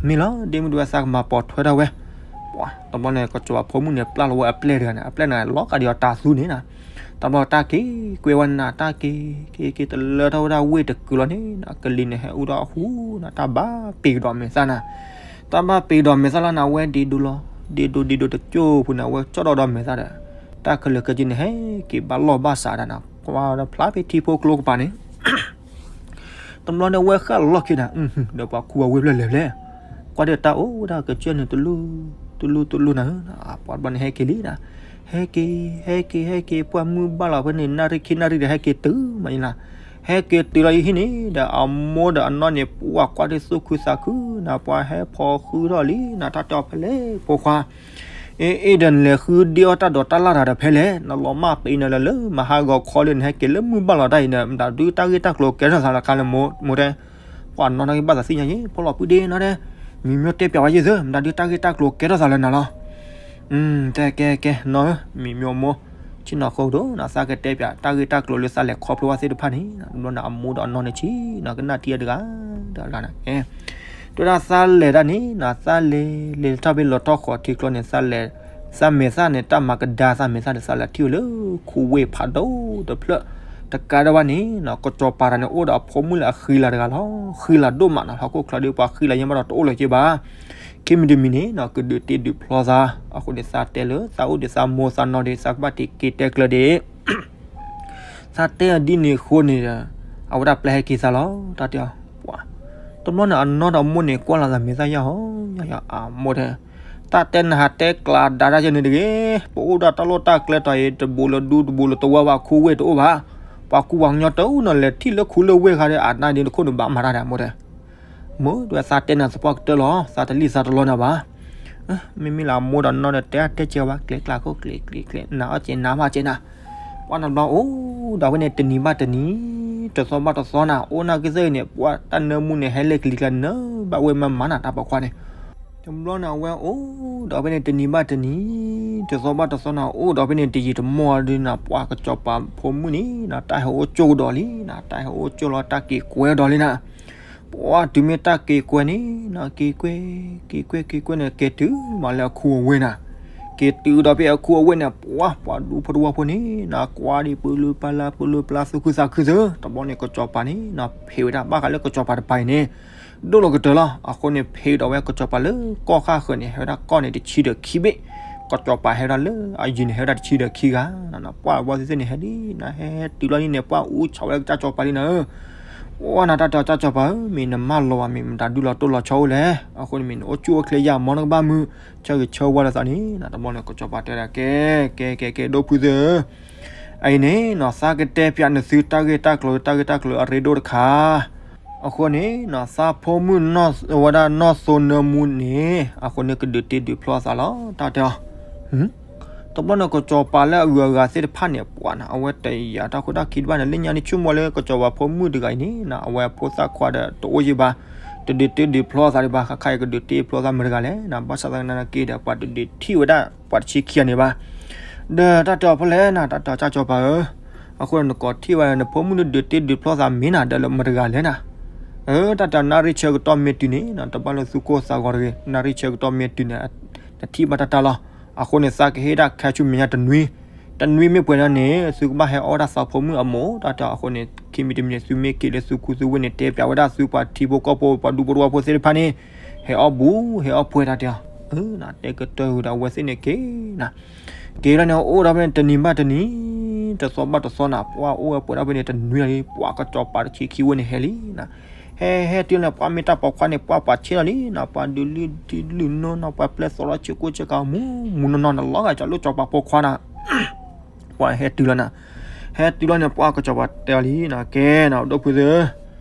မ့ၢ်လီၤ ဒ့မုၣ်ဒဝဲသးကမၤပိာ်ထွဲထီၣ်ဝဲ, ပှၤတဘျီန့ၣ် ကစီၤပၤဖိမုၣ်န့ၣ် ပျၢ်လီၤဝဲအပျဲၢ်တဂၤန့ၣ်, အပျဲၢ်န့ၣ် လီၤကးဒံးအီၤတၤသူန့ၣ်နၤ, တဘျီတၢ်က့ၤကွဲဝဲနၤ တၢ်က့ၤ က့ၤက့ၤတလၢထီၣ်ဝဲဒၣ်ဝ့ၢ်တကုာ်လီၤန့ၣ်နၤ, ကလံၤန့ၣ်ဟဲအူထီၣ်အဃူနၤ, တၢ်ဘၣ်ပ့ၤကဒီးမဲာ်သၣ်နၤ, တၢ်ဘၣ်ပ့ၤကဒီးမဲာ်သၣ်လီၤနၤ, အဝဲဒ့ဒိလီၤ, ဒ့ဒိဒ့ဒိတကၠိၢ်ဖိန့ၣ် အဝဲကၠီၣ်ဒီးဒီးမဲာ်သၣ်ဒီး, တၢ်ခဲလၢာ်ခဲဆ့န့ၣ် ဟဲက့ၤဘၣ်လီၢ်ဘၣ်စးဒၣ်နၤ, ကွၢ်ဒီးဖျါဖဲထံဖိကျိကပၤန့ၣ် တဘျီန့ၣ် အဝဲဃၣ်လီၢ်ခံနၤ, ဒီးပှၤခူအဝ့ၢ်ဖျၢၣ်လဲၤဖျဲၣ်, ကွၢ်ဒီးတၢ်အိၣ်ဝဲဒၣ်ကစၢၢ်န့ၣ် တလူၢ် တလူၢ်တလူၢ်နၤ, ပှၤတဘျီန့ၣ်ဟဲက့ၤလံနၤ, ဟဲက့ၤ ဟဲက့ၤ ဟဲက့ၤ ပှၢ်မုၢ်ဘၣ်လီၤဖဲန့ၣ် နၣ်ရံၣ်ခံနၣ်ရံၣ်ဒီး ဟဲက့ၤတုၤမးယလၢ်, ဟဲက့ၤတုၤလီၤယဟံၣ်န့ၣ်ဒီး အမိၢ်ဒီးအနီၢ်န့ၣ် ပှၤကွၢ်ဒ်သူၣ်ခုသးခုနၤ, ပှၤဟဲဖိးဃုထီၣ်လံနၤ, တၢ်တဲအီၤဖဲလဲၣ်ဖိခွါ အ့ အ့ ဒီးနလဲၤဃုဒ့အီၣ်တၢ်ဒိးတၢ်လၣ်တၢ်ဒီးဖဲလဲၣ်, နလီၤမၢ်ပ့ၤနၤလၢလၢမဟါဂီၤခီလံ နဟဲက့ၤလၢမုၢ်ဘၣ်လီၤတၢ်အံၤန့ၣ် မတၤဒုးတၢ်ဂ့ၢ်တၢ်ကျိၤကဲထီၣ်သးလၢခါလၢမိၢ်တဲ, ပှၤနီၢ်နီၢ်က့ၤဘၣ်သးသ့ၣ်ညါယ့ၣ် ဖိလီၤပုၢ်ဒ့နီၢ်တဲ, မံၤမ့ၢ်တဲပၠးဝဲယ့ၣ်သၢ မတၤဒုးတၢ်ဂ့ၢ်တၢ်ကျိၤကဲထီၣ်သးလၢနၤလီၤ. ကဲ ကဲ ကဲ နီၢ်ဧၢ, မံၤမ့ၢ်မိၢ်, ဆ့ၣ်နီၤဃိဒိၣ်နၤ သးကတဲပၠး တၢ်ဂ့ၢ်တၢ်ကျိၤလၢသးလဲၤခီဖျိဘၣ်သ့ၣ်တဖၣ်န့ၣ်, တဘျီန့ၣ် အမိၢ်ဒီးအနီၢ်န့ၣ်ဆ့ၣ်နီၤ ကနၣ်ထံအတဂၤ ဒီးဂၤန့ၣ် တဲဝဲဒၣ်သးလဲၤဒၣ်န့ၣ်နၤ သးလဲၤ လဲၤထီၣ်ဖဲလီၤထီၣ်ဃီၤထံကျိန့ၣ် သးလဲၤ သးမဲာ်သၣ်န့ၣ် တၢ်မၤကဒါသးမဲာ်သၣ်န့ၣ် သးလဲၤထံၣ်ဝဲလၢခူဝ့ၢ်ဖးဒိၣ်တဖျၢၣ် တကးဒံးဘၣ်န့ၣ်နီၤ ကစီၤပၤတဂၤန့ၣ် အိၣ်ဒီးအဖိမုၣ်လၢအဃံလၤတဂၤလီၤ. ဃံလၤဒိၣ်မးနီၤ ဟီၣ်ခိၣ်ချၢဒီးပှၤဃံလၤယဲၢ်ဘၣ်ဒီးတအိၣ်လၢၤက့ၤဘၣ်. ခံမံၤတမံၤန့ၣ်နီၤ ကဒုးတ့ဒုးဖျီသး အဃိန့ၣ် သးတဲလၢသးအိၣ်ဒီးသးမိၢ်သးနီၢ်ဒီး သးကဘၣ်တ့က့ၤတဲကျၢၤဒံး သးတဲအီၤဒ်န့ၣ်အဃိန့ၣ်ဒီး အဝဲဒၣ်ပျဲဟဲက့ၤသးလီၤ. တၢ်တဲအီၤ ပှၤ တဘျီန့ၣ် အနီၢ်ဒီးအမိၢ်န့ၣ် ကွၢ်လီၤသးမဲာ်သၣ်ယၢ်ဟီ ယၢ်ယၢ်အမိၢ်တဲ တၢ်တဲနဟးတဲကျးဒါတၢ်ယဲန့ၣ်တဂ့ၤ. ပအိၣ်ဒီးတၢ်လီၢ်တၢ်ကျဲတီၤအံၤ တဘူးလၢဒူ တဘူးလၢတဝါဘၣ် ခူဝ့ၢ်တအိၣ်ဘၣ်. ပှၤကူပှၤကညီတအိၣ်နီၤ လဲၤထံၣ်လၢခူလၢဝ့ၢ်ခါဒီး အနၢ်ဒ်တခိၣ်န့ၣ်ဘၣ်မၤတၢ်ဒီး အမိၢ်တဲ မိၢ်တဲဝဲ သးတဲနၤသပှၢ်ကတၢၢ်လီၤ သးတလံၣ်သးတလီနၤဘၣ်. မ့မ့ၢ်လၢအမိၢ်ဒီးနီၢ်ဒီး တဲအါတဲကဲဝဲ ကျဲကျါခိၣ်ကျဲကျဲကျဲ နၤအီၣ်ကဲနၤမးကဲနၤ. ပှၤနဘျီအိၣ်ဒီးဖဲန့ၣ် တနံၤဘၣ်တနံၤ တသီဘၣ်တသီနၤ အိၣ်နာ်က့သ့ၣ်န့ၣ် ပှၤတၢ်နၢမူန့ၣ် ဟဲလၢကလံၤကျါနၢဘၣ်ဝဲမၤမၤနၤ တၢ်ပိာ်ခွါန့ၣ် တဘျီန့ၣ် အဝဲအိၣ်ဒီးဖဲန့ၣ် တနံၤဘၣ်တနံၤ တသီဘၣ်တသီနၤ အိၣ်ဒီးဖဲန့ၣ် တယံာ်တမီၢ်ဒ်နၤ ပှၤကစီၤပၤဖိမုၣ်န့ၣ်နၤ တၢ်ဟဲအိၣ်ကၠိကဒီးလံနၤ တၢ်ဟဲအိၣ်ကၠိလီၤ တၢ်က့ၤကွဲဒီးလံနၤ. ပှၤတုၤမ့ၢ်တၢ်က့ၤကွဲန့ၣ်နီၤ က့ၤကွဲ, က့ၤကွဲ က့ၤကွဲန့ၣ် က့ၤတုၤမးလၢအခူအဝ့ၢ်နၤ, က့ၤတုၤဒီးဖဲအခူအဝ့ၢ်န့ၣ် ပှၤ ပှၤဒူဖိတဝီဖိန့ၣ်နီၤ ကွၢ်ဒံးပလၢပလၢ ပလၢပလၢ သူၣ်ခုသးခုသၢ, တဘျီန့ၣ် ကစီၤပၤန့ၣ်နီၤ ဖံးဝဲဒၣ် ဘၣ်ဃးလၢကစီၤပၤတပၤအံၤန့ၣ် ဒိၣ်လီၤကတၢၢ်လီၤ. အဃိန့ၣ် ဖံးဒီးဝဲကစီၤပၤလၢကီၢ်ဃၣ်ဃၢၤန့ၣ် ဟဲဝဲဒၣ်ကီၢ်န့ၣ်တဆံဒီးခံဘ့ၣ်, ကစီၤပၤဟဲဝဲဒၣ်လၢအယံၤန့ၣ် ဟဲဝဲဒၣ်တဆံဒီးခံဂၤ, ပှၤဝီသ့ၣ်သ့ၣ်န့ၣ် ဟဲဒ်နၤ ဟဲဟဲတုၤလီၤဒ်န့ၣ် ပှၤအူဆီၣ်ဝဲလၢကစၢ်စီၤပၤလံနၤဧၢ, ပှၤနၤတၢ်တဲအီၤကစၢ်စီၤပၤဧၢ မ့ၢ်နမၢလီၤဘၣ် မ့ၢ်မတၤဒုးလီၤတိၢ်လီၤဆီအိၣ်လဲၣ်, အဃိန့ၣ်မ့ၢ်နအိၣ်ဆူၣ်အိၣ်ချ့ယၤ မ်နကဘၣ်မုာ် ဆၢဂ့ၤဆၢဝါလိာ်သးန့ၣ်နီၤ, တဘျီန့ၣ် ကစီၤပၤတဲဒၣ် ကဲ ကဲ ကဲ ကဲ ဒိၣ်ဖုသ့ၣ်ဧၢ အအံၤန့ၣ်နီၤ သးကတဲပၠးနသုတၢ်ဂ့ၢ်တၢ်ကျိၤ တၢ်ဂ့ၢ်တၢ်ကျိၤအရ့ဒိၣ်တခါ, အဃိန့ၣ်နီၤ သးဖိမုၣ်နီၢ်ဝဲဒၣ်နီၢ်သိနၢမူန့ၣ် အဃိန့ၣ် ကဒုးတ့ဒုးဖျီအသးလီၤ တၢ်တဲအီၤ တဘျီန့ၣ် ကစီၤပၤလၢအဂုၤအဂၤသ့ၣ်တဖၣ်န့ၣ် ပှၤနၤ အဝဲတယာ်တၢ်ဃိတၢ်ခံတဘၣ်န့ၣ် လၢညါန့ၣ် ဆိကမိၣ်လၢကစီၤပၤဖိမုၣ်တဂၤအံၤန့ၣ်နီၤ အဝဲဖိသၣ်ခွါဒီးတအိၣ်ယံၤဘၣ်, တဒုးတ့ဒုးဖျီအသးဒံးဘၣ်, ခါခါအံၤကဒုးတ့ဖျီသးမတၤတဂၤလဲၣ်နီၤ, ဘၣ်ဆၣ်သနာ်က့ဒီး ပှၤတဒုးထံၣ်ဝဲဒၣ် ပှၤတဆံခံဂၤန့ၣ်ဘၣ်, ဒီးတၢ်တဲအီၤဖဲလဲၣ်နီၤ တၢ်တဲအီၤကၠၢ်ကၠီၤပၤဧၢ, အဃိန့ၣ် နကိးထံၣ်ဝဲ နဖိမုၣ်န့ၣ်ဒုးတ့ဒုးဖျီသးမ့ၢ်နၤ ဒီးလၢမတၤတဂၤလဲၣ်နီၤ, အၢ တၢ်တဲအီၤ နၣ်ရံၣ်ဆၢကတီၢ်မ့ၢ်တုၤန့ၣ်နီၤ တဘၣ်လၢသူၣ်ကိၢ်သးဂီၤတဂ့ၤ, နၣ်ရံၣ်ဆၢကတီၢ်မ့ၢ်တုၤန့ၣ် နထံၣ်ဘၣ်တၢ်တၢ်လီၤ, အဃိန့ၣ် သးကဟ့ၣ်ဒၣ်ခဲဆူမဲာ်ညါတနွံ, တနွံမ့ၢ်ပှဲၤန့ၣ် သုကဘၣ်ဟဲအီၣ်ဝဲဒၣ်သးဖိမုၣ်အမိၢ် တၢ်တဲအီၤ, အဃိန့ၣ် ခံမံၤတမံၤန့ၣ် သုမ့ၢ်က့ၤလၢသုခူသူၣ်ဝ့ၢ်န့ၣ် တဲပၠးဝဲဒၣ်သုပှၤထံဖိကီၢ်ဖိ ပှၤဒူဖိတဝီဖိသ့ၣ်တဖၣ်န့ၣ် ဟဲအီၣ်ဘူး ဟဲအီၣ်ပှဲၤ တၢ်တဲအီၤ, အၢ နတဲကတၢၢ်ဝံၤဒီး အဝဲသ့ၣ်န့ၣ်က့ၤနၤ က့ၤလီၤန့ၣ် အိၣ်ဒီးဖဲန့ၣ် တနံၤဘၣ်တနံၤ တသီဘၣ်တသီနၤ ပှၤအိၣ်ဝဲပှဲၤဒီးဖဲန့ၣ် တနွံလီၤလံ ပှၤကစီၤပၤတဆံခံဝ့ၢ်န့ၣ်ဟဲလံနၤ, ဟဲဟဲတုၤလီၤန့ၣ် ပှၤမ့ၢ်တၢ်ပိာ်ခွါန့ၣ် ပှၤပှၤဆ့လီၤလံနၤ, ပှၤဒုးလုၢ်ဒုးလုၢ်နီၢ်နီၢ် ပှၤပျဲသီလီၤဆ့ကိၣ်ဆ့ကၤ မူမူနီၢ်နီၢ်နၤ လီၤဂာ်ကၠီလၢကစီၤပၤပိာ်ခွါနၤ ပှၤဟဲတုၤလီၤနၤ, ဟဲတုၤလီၤန့ၣ် ပှၤကစီၤပၤတဲအီၤလံနၤ, ကဲနၤ ဒိၣ်ဖုသ့ၣ်ဧၢ,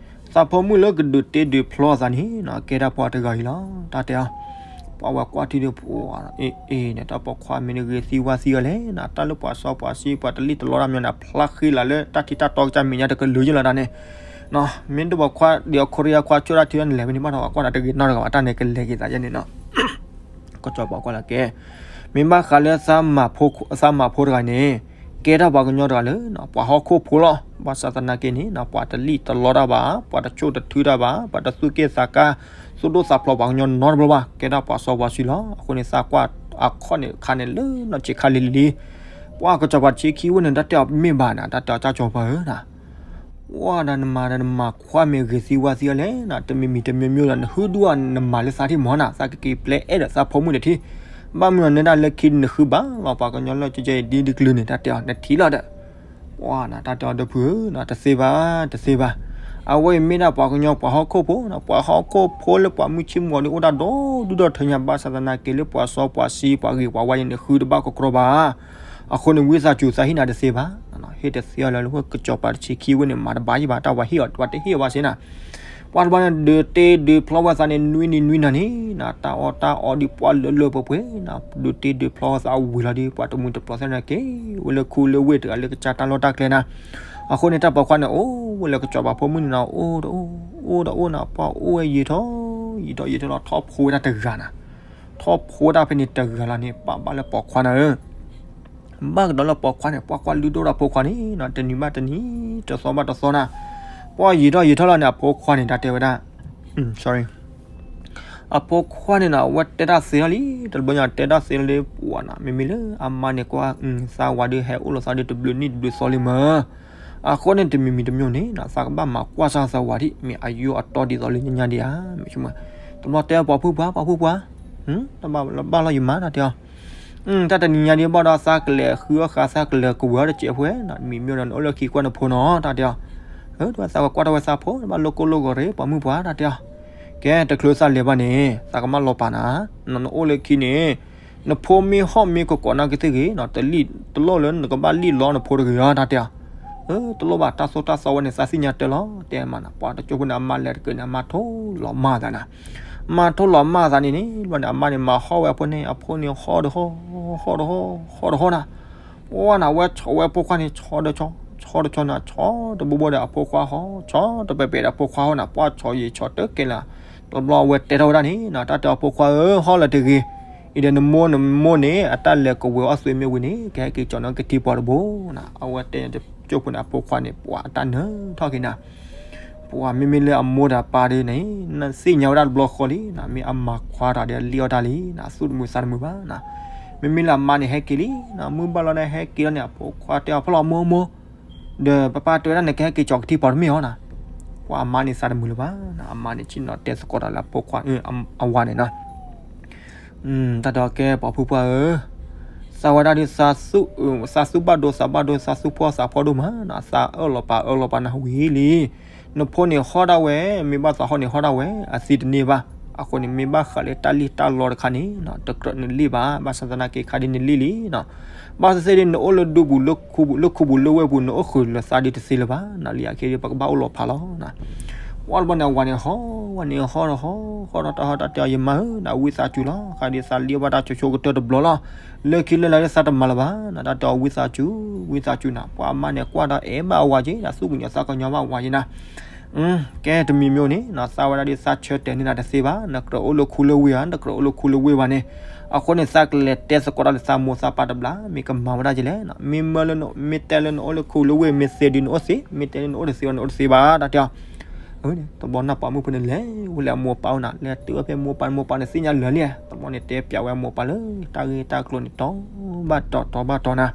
သးဖိမုၣ်လၢကဒုးတ့ဒုးဖျီအသးန့ၣ်နၤ ကဲဒၣ်ပှၤတဂၤအံၤလီၤ တၢ်တဲအီၤ, ပှၤဝဲကွၢ်ထံဒုး အ့ၣ်အ့ၣ်န့ၣ် တၢ်ပိာ်ခွါမ့ၢ်န့ၣ်ဂ့ၤသံဝါသံအီၤလဲၣ်နၤ, တၢ်လၢပှၤစီပှၤဆှံ ပှၤတလံၣ်တလီတၢ်မညီနၤ ဖျါဃ့လးလၢတၢ်ထံတၢ်တီကစၢ်မဲာ်ညါတကလုာ်ယလီၤတၢ်န့ၣ်, မ့ၢ်ဒိၣ်ပိာ်ခွါဒံးအခိရံယါခွါဆိၣ်တၢ်ထံန့ၣ် လဲၤဝဲန့ၣ်ဘၣ်ဒီး ကွၢ်ဒီးတဂ့ၤနီတဂၤဘၣ် တၢ်န့ၣ်ကလဲၤက့ၤသးယဲန့ၣ်နီၤ ကစီၤပၤကွၢ်လၢကဲ, မ့ၢ်ဘၣ်ဃးလၢ သးမၤဖိတဂၤန့ၣ် ကဲထီၣ်ပှၤကညီတဂၤလၢ ပှၤဟီၣ်ခိၣ်ဖိလီၤ. ဘၣ်ဆၣ်သနာ်က့န့ၣ် ပှၤတလံၣ်တလီတၢ်ဘၣ်, ပှၤတဆိၣ်တထုတၢ်ဘၣ်, ပှၤတသူၣ်က့ၣ်သးကါ သူၣ်ဒိၣ်သးဖျိးပှၤကညီနီတဘျီဘၣ်, ကဲထီၣ်ပှၤစီပှၤဆှံလီၤ. အဃိန့ၣ် သးကွၢ်အခီၣ်န့ၣ်ခါန့ၣ်လၢနီၢ်ဆံးခါလံၤလံၤလံၤ, ပှၤကစီၤပၤတဆံခံဝ့ၢ်န့ၣ် တၢ်တဲအီၤမ့ၢ်ဘၣ်နၤ, တၢ်တဲအီၤကၢ်ကၠီၤပၤဧၢနၤ ဝဲဒၣ်နမၤဒီးနမၤခွါမ့ၢ်ဂ့ၤသံဝါသံအီၤလဲၣ်နၤ, တမံၤမံၤတမံၤမံၤဒီး နဟုဒုးအီၤနမၤလၢသးထံၣ်မီၤနၤ, သးကက့ၤပျဲအဲၣ်ဒီးသးဖိမုၣ်န့ၣ်ထံ, ဘၣ်မနုၤအီၤနဲဒၣ်လၢခံနဃုဘၣ်လီၤ ပှၤကညီလၢကကဲအံၤဒ်တကလုာ်န့ၣ် တၢ်တဲအီၤနထံၣ်လီၤဒီး, ပှၤနၤတၢ်တဲအီၤဒီပုၢ်ဧၢနၤ, တသ့ဘၣ် တသ့ဘၣ်, အဝဲအံၤမ့ၢ်ဒၣ်ပှၤကညီပှၤဟီၣ်ခိၣ်ဖိနၤ, ပှၤဟီၣ်ခိၣ်ဖိလၢပှၤမုၢ်ဆ့ၣ်မုၢ်ဂီၤဒ်အိၣ်တၢ်ဒီဒူၣ်ဒီထၢညါ, ဘၣ်ဆၣ်သနာ်က့လၢပှၤစီပှၤဆှံပှၤဂ့ၤပှၤဝါန့ၣ် နဃုတဘၣ်ကကြီဘၣ် အဃိန့ၣ် ဝံသးစူၤသးဟ့ၣ်နၤတသ့ဘၣ်, ဟ့ၣ်တသ့အီၤလၢ လၢကစီၤပၤတဆံခံဝ့ၢ်န့ၣ် မၤတဘၣ်ယံၤဘၣ်, တၢ်ဝဲဟ့ၣ်အီၤ တဘၣ်တဟ့ၣ်အီၤဘၣ်စ့ၢ်နၤ, ပှၤတဘျီန့ၣ် ဒုးတ့ဒုးဖျီဝဲသးန့ၣ် နွံနံၤနွံနၤန့ၣ်နၤ, တၢ်အီၣ်တၢ်အီဒ်ပှၤလၢလၢပှဲၤပှဲၤနၤ, ဒုးတ့ဒုးဖျီဝဲသးဝံၤလီၤဒီး ပှၤတမုာ်တပျီၤသ့ၣ်န့ၣ်က့ၤ ဝဲလၢခူလၢဝ့ၢ်တဂၤလၢကစၢ်တၢ်လီၢ်တၢ်ကျဲနၤ, အဃိန့ၣ် တၢ်ပိာ်ခွါန့ၣ် အိၣ်ဝဲလၢကစီၤပၤဖိမုၣ်န့ၣ်နၤ, အိၣ်ဒီးအိၣ်, အိၣ်ဒီးအိၣ်နၤ, ပှၤအိၣ်ဝဲယံာ်ထီၣ် ယံာ်ထီၣ်ယံာ်ထီၣ်လီၤ, ထီၣ်ဖိဝဲဒၣ်တဂၤနၤ, ထီၣ်ဖိဝဲဒၣ်ဖဲန့ၣ်တဂၤလီၤန့ၣ် ပာ်ဘၣ်လၢပိာ်ခွါနၤဧၢ ဘၣ်ကဒီးလၢပိာ်ခွါန့ၣ် ပှၤကွၢ်လုၢ်ဒိၣ်ဒီးအဖိခွါန့ၣ်နၤ, တနံၤဘၣ်တနံၤ တသီဘၣ်တသီနၤ, ပှၤယံာ်ထီၣ်ယံာ်ထီၣ်လီၤန့ၣ် အဖိခွါန့ၣ် တၢ်တဲဝဲဒၣ်, sorry, အဖိခွါန့ၣ်နၤ အဝဲတဲတၢ်သ့ထီၣ်လံ, တဘျီညါတဲတၢ်သ့ထီၣ်လံ ပှၤနၤ, မ့မ့ၢ်လၢအမါန့ၣ်ကွၢ် သးဝၤဒုးဟဲအိၣ်လီၤသးဒုးတဘျုးနံၣ်တဘျုးသီလံမၢ်, အဃိန့ၣ် တမံၤမံၤတမံၤန့ၣ်နၤ သးကဘၣ်မၤကွၢ်စၢ်သးဝၤဒံး မ့ၢ်အယိၣ်အတီဒ်သိးလၢညါညါဒံးဧါ, မ့ၢ်ဆိကမိၣ်, တဘျီတဲပှၤဖုပှၤ ပှၤဖုပှၤ တဘၣ်လီၤယမါတၢ်တဲအီၤ, တၢ်တနံၤညါဒံးဘၣ်ဒီး သးကလဲၤဃုအီၣ်ဃာ် သးကလဲၤကဝဲၤအီၣ်တစဲးဖိဧါ, မံၤမ့ၢ်ဒီးနအိၣ်လၢခံကွၢ်နဖိနီၤ တၢ်တဲအီၤ, ဒီးသးကကွၢ်တၢ်ဝဲသးဖိ တဘၣ်လိၣ်ကိၢ်လိၣ်ဂီၤရ့ ပှၤမုၣ်ပှၤတၢ်တဲအီၤ, ကဲ တချုးသးလဲၤဘၣ်န့ၣ် သးကမၣ်လီၤပာ်နၤ, နအိၣ်လၢခံန့ၣ် နဖိမ့ၢ်ဟီၣ်မ့ၢ်ကကိးနၤကသ့ၣ်ဂ့ၤနီၤ တလံၣ်တလိၣ်လၢနကဘၣ်လံၣ်လီနဖိတဂ့ၤဧါ တၢ်တဲအီၤ, တလိၣ်ဘၣ် တၢ်သိၣ်တၢ်သီဝဲန့ၣ် သးသ့ၣ်ညါတၢ်လီၤ တဲမးနၤ, ပှၤတကၠိဖိန့ၣ် အမါလဲၤတက့ၢ်န့ၣ် အမါထိၣ်လီၤမၢ်သးနၤ, မါထိၣ်လီၤမၢ်သးန့ၣ်န့ၣ် ဘျီန့ၣ် အမါန့ၣ် မၤဟီၣ်ဝဲအဖိန့ၣ် အဖိန့ၣ်ဟီၣ်ဒီးဟီၣ်, ဟီၣ်ဒီးဟီၣ်, ဟီၣ်ဒီးဟီၣ်နၤ, ပှၤနၤ အဝဲဆီၣ်ဝဲအဖိခွါန့ၣ် ဆီၣ်ဒီးဆီၣ်, ဆီၣ်ဒီးဆီၣ်နၤ, ဆီၣ်တဘိဘိဒီးအဖိခွါဟီၣ်, ဆီၣ်တပဲာ်ပဲာ်ဒီးအဖိခွါဟီၣ်နၤ, ပှၤဆီၣ်ယံာ်ဆီၣ်တကဲလၢာ်, တဘျီအဝဲတဲထီၣ်ဝဲဒၣ်န့ၣ်နၤ, တၢ်တဲအီၤဖိခွါဧၢ ဟီၣ်လၢၤတဂ့ၤ, အံၤဒီးနမိၢ်နမိၢ်န့ၣ် အတၢ်လဲၤကဝဲၤအီၣ်သွံၣ်မ့ၢ်ဝံၤန့ၣ် ကဟဲက့ၤကၠီၤနီၣ်က့ၤထံပှၤတဘိနၤ, အဝဲတဲတကၠိဖိန့ၣ် အဖိခွါန့ၣ် ပှၤအတၢ်နၢၤထီၣ်က့ၤနၤ, ပှၤမ့မ့ၢ်လၢအမိၢ်ဒီးအပၢ်ဒ်န့ၣ် နသ့ၣ်ညါဝဲဒၣ်တဘျီဃီလံနီၤ, မ့ၢ်အမၤခွါတၢ်ဒီးအလံၣ်အီၣ်တၢ်လံနီၤ, အသူၣ်တမုာ်သးတမုာ်ဘၣ်နီၤ. မ့မ့ၢ်လၢအမါန့ၣ်ဟဲက့ၤလံနီၤ, မုၢ်ဘၣ်လီၤန့ၣ်ဟဲက့ၤလီၤန့ၣ် အဖိခွါတဲအီၤ ဖီလီၤမိၢ်မိၢ်, ဒီးပၢ်ပၢ်တဲဝဲဒၣ်နကဟဲက့ၤကၠီၤကထံဖီတမ့ၢ်အီၤနီၤ. ပှၤအမါန့ၣ်သးတမုာ်လၢၤဘၣ်နီၤ, အမါန့ၣ်ဆ့ၣ်နီၤတဲသကိးတၢ်လၢအဖိခွါ အဝၤန့ၣ်နီၤ. တၢ်တဲအီၤကဲပှၤဖုပှၢ်ဧၢ, သးဝဲဒၣ်ဒ်သးသူၣ်ဘၣ်ဒိသးဘၣ်ဒိ သးသူၣ်ဖှီၣ်သးဖှီၣ်ဒိၣ်မးနီၤ, သးအၢၣ်လီၤပာ်အၢၣ်လီၤပာ်နၤဝံၤလံ. နဖိန့ၣ်ဟီၣ်ဒၣ်ဝဲ, မ့ၢ်ဘၣ်သးဟီၣ်န့ၣ်ဟီၣ်ဒၣ်ဝဲ, အသံတန့ၢ်ဘၣ်. အဃိန့ၣ် မ့ၢ်ဘၣ်ဃးလၢတၢ်လံၣ်တၢ်လီတခါန့ၣ်နီၤ တကြၢးနလံၣ်ဘၣ်, ဘၣ်ဆၣ်သနာ်က့ခါဒ်နလံၣ်လံနီၤ. ဘၣ်သ့ၣ်သ့ၣ်ဒ် နအိၣ်လၢဒူပူၤ လၢခူပူၤလၢဝ့ၢ်ပူၤ နအိၣ်ဃုာ်လၢသးဒ်တသ့လၢၤဘၣ်နီၤ, လံအခဲဒ်ပကဘၣ်အိၣ်လီၤဖးလီၤနီၤ. ဝံၤတဘျီန့ၣ် အဝၤန့ၣ်ဟီၣ်ဝဲန့ၣ်ဟီၣ်ဒီးဟီၣ် ဟီၣ်ဒီးတၢ်ဟီၣ်တၢ်တဲအီၤ ယမါဧၢနီၤ, ဝံသးစူၤလီၤ, ခါဒ်သးလံၣ်ဘၣ်တၢ်ဆိဆိကတၢၢ်တဘျီလီၤ, လၢခံလၢလာ်ဒ်သးတမၤလၢၤဘၣ်နီၤ, တၢ်တဲအီၤဝံသးစူၤ ဝံသးစူၤနီၤ. ပှၤအမါန့ၣ်ကွၢ်ဒီးအဲၣ်ဘၣ်အဝၤက့ၤဒီး သူၣ်ကညီၤသးကညီၤဘၣ်အဝၤက့ၤနီၤ. ကဲတမံၤမ့ၢ်န့ၣ်နီၤ သးဝဲဒၣ်ဒ်သးဆၢတဲာ်န့ၢ်နၤတသ့ဘၣ်, နကြၢးအိၣ်လၢခူလၢဝ့ၢ်ဧါ, နကြၢးအိၣ်လၢခူလၢဝ့ၢ်ဘၣ်န့ၣ်, အဃိန့ၣ် သးကလဲၤတဲသကိးတၢ်လၢသးမိၢ်သးပၢ်တဘျီ မ့ၢ်ကမၤဝဲဒၣ်ကလဲၣ်နီၤ. မ့ၢ်မၢလၢ မ့ၢ်တဲလၢနအိၣ်လၢခူလၢဝ့ၢ် မ့ၢ်သ့ဒုးနအိၣ်သ့, မ့ၢ်တဲလၢနအိၣ်တသ့ဘၣ် နအိၣ်တသ့ဘၣ် တၢ်တဲအီၤ. တဘျီန့ၣ်ပှၤမုၣ်ဖိန့ၣ်လဲၤဝဲလၢအမိၢ်အပၢ်အိၣ်နီၤ, လဲၤတုၤဝဲဖဲမိၢ်ပၢ် မိၢ်ပၢ်န့ၣ်သ့ၣ်ညါလၢာ်လံ, တဘျီန့ၣ်တဲပျးဝဲအမိၢ်အပၢ်လၢ တၢ်ဂ့ၢ်တၢ်ကျိၤန့ၣ် တီဘၣ်တီတီဘၣ်တီနၤ.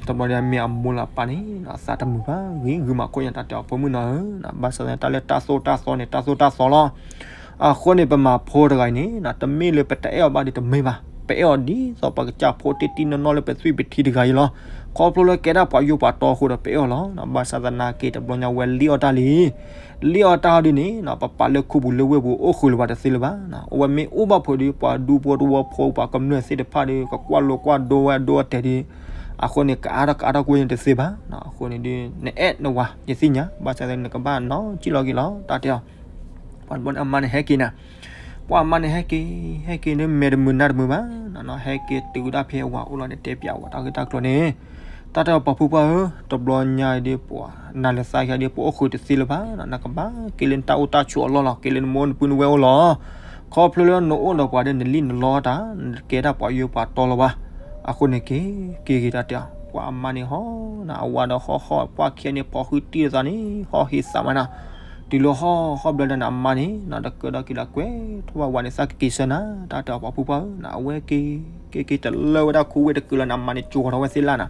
တဘျီန့ၣ်မ့ၢ်အမိၢ်လၢအပၢ်န့ၣ် သးတမုာ်ဘၣ်, ဂ့ၤဂုာ်မးခိၣ်ညါ တၢ်တဲအီၤ ဖိမုၣ်နီၤဧၢ, ဘၣ်ဆၣ်သနာ်က့တၢ်လၢတၢ်သိၣ်တၢ်သီန့ၣ် တၢ်သိၣ်တၢ်သီလီၤ. အဃိန့ၣ် ပမၤဖိတဂၤအံၤန့ၣ် တမ့ၢ်လၢပတအဲၣ်အီၤဘၣ်ဒီးတမ့ၢ်ဘၣ်, ပအဲၣ်အီၤဒ်သိးပကစၢ်ဖိတ့တံၢ်နီၢ်နီၢ်လၢပသွံၣ်ပထံတဂၤအံၤလီၤ. ခီဖျိလၢကဲဒၣ်ပှၤယိၤပှၤတီအဃိဒီးပအဲၣ်အီၤလီၤ. ဘၣ်ဆၣ်သနာ်က့တဘျီညါဝဲလံၣ်အီၣ်တၢ်လံ, လံၣ်အီၣ်တၢ်ဒ်န့ၣ် ပပာ်လၢခူပူၤလၢဝ့ၢ်ပူၤ အိၣ်ဃုာ်လၢၤဘၣ်တသ့လၢၤဘၣ်. အဝဲမ့ၢ်အိၣ်ဘၣ်ဖုးဒီး ပှၤဒူဖိတဝီဖိ ပှၤကမျၢၢ်သ့ၣ်တဖၣ်ဒီး ကကွၢ်လိကွၢ်ဒိဝဲအဒိအတဲာ်ဒီး အဃိန့ၣ် ကအါထီၣ်ကအါထီၣ်ကွံာ်န့ၣ်တသ့ဘၣ်. အဃိန့ၣ်ဒီး နအဲၣ်နဝၤ ယသ့ၣ်ညါ, ဘၣ်ဆၣ်သနာ်က့နကဘၣ်နီၢ်ကံၣ်လီၤက့ၤလီၤ တၢ်တဲအီၤ. ပှၤတဘျီန့ၣ်အမါန့ၣ်ဟဲက့ၤနၤ, ပှၤအမါန့ၣ်ဟဲက့ၤ ဟဲက့ၤန့ၣ် မဲာ်တမုာ်နါတမုာ်ဘၣ်နီၤ, ဟဲက့ၤတုၤဝဲဒၣ်ဖဲအဝၤအိၣ်လီၤန့ၣ် တဲပျးဝဲတၢ်ဂ့ၢ်တၢ်ကျိၤန့ၣ်, တၢ်တဲအီၤ ပှၤဖုပှၢ်ဧၢ, တဘျီညါအံၤဒီးပှၤ နၤလၢသးကဒီး ပအိၣ်ဃုာ်တသ့လၢၤဘၣ်နီၤ, နကဘၣ်က့ၤလၢနတၢ်အိၣ်တၢ်ဆိးအလီၢ်လီၤ, က့ၤလၢနမိၢ်နပုၢ်နဝဲၢ်အိၣ်လီၤ. ခီဖျိလၢနအိၣ်ဒီးပှၤဒီး နလံၣ်နလီတၢ် နတကဲဒၣ်ပှၤယိၤပှၤတီလၢၤဘၣ်. အဃိန့ၣ်က့ၤ က့ၤက့ၤတၢ်တဲအီၤ, ပှၤအမါန့ၣ်ဟီၣ်နၤ အဝၤဒီးဟီၣ်ဟီၣ် ပှၢ်ခံဂၤန့ၣ် ဖီဃုတံၢ်လၢသးန့ၣ် ဟီၣ်ဟ့သးမးနၤ, တုၤလၢဟီၣ်ဟီၣ်ဘျီဒီးန့ၣ် အမါန့ၣ်နီၤ တကၢထီၣ်က့ၤလၢကွဲးထီၣ်ဘၣ်ဝၤန့ၣ် သးကက့ၤဆၢနၤ, တၢ်တဲအီၤ ပှၤဖုပှၢ်ဧၢ, အဝဲက့ၤ က့ၤက့ၤတလၢဝဲဒၣ်ခူဝ့ၢ်တကုာ်လီၤန့ၣ် အမါန့ၣ် ကၠီၤထီၣ်ဝဲသ့ၣ်လၢ်နၤ,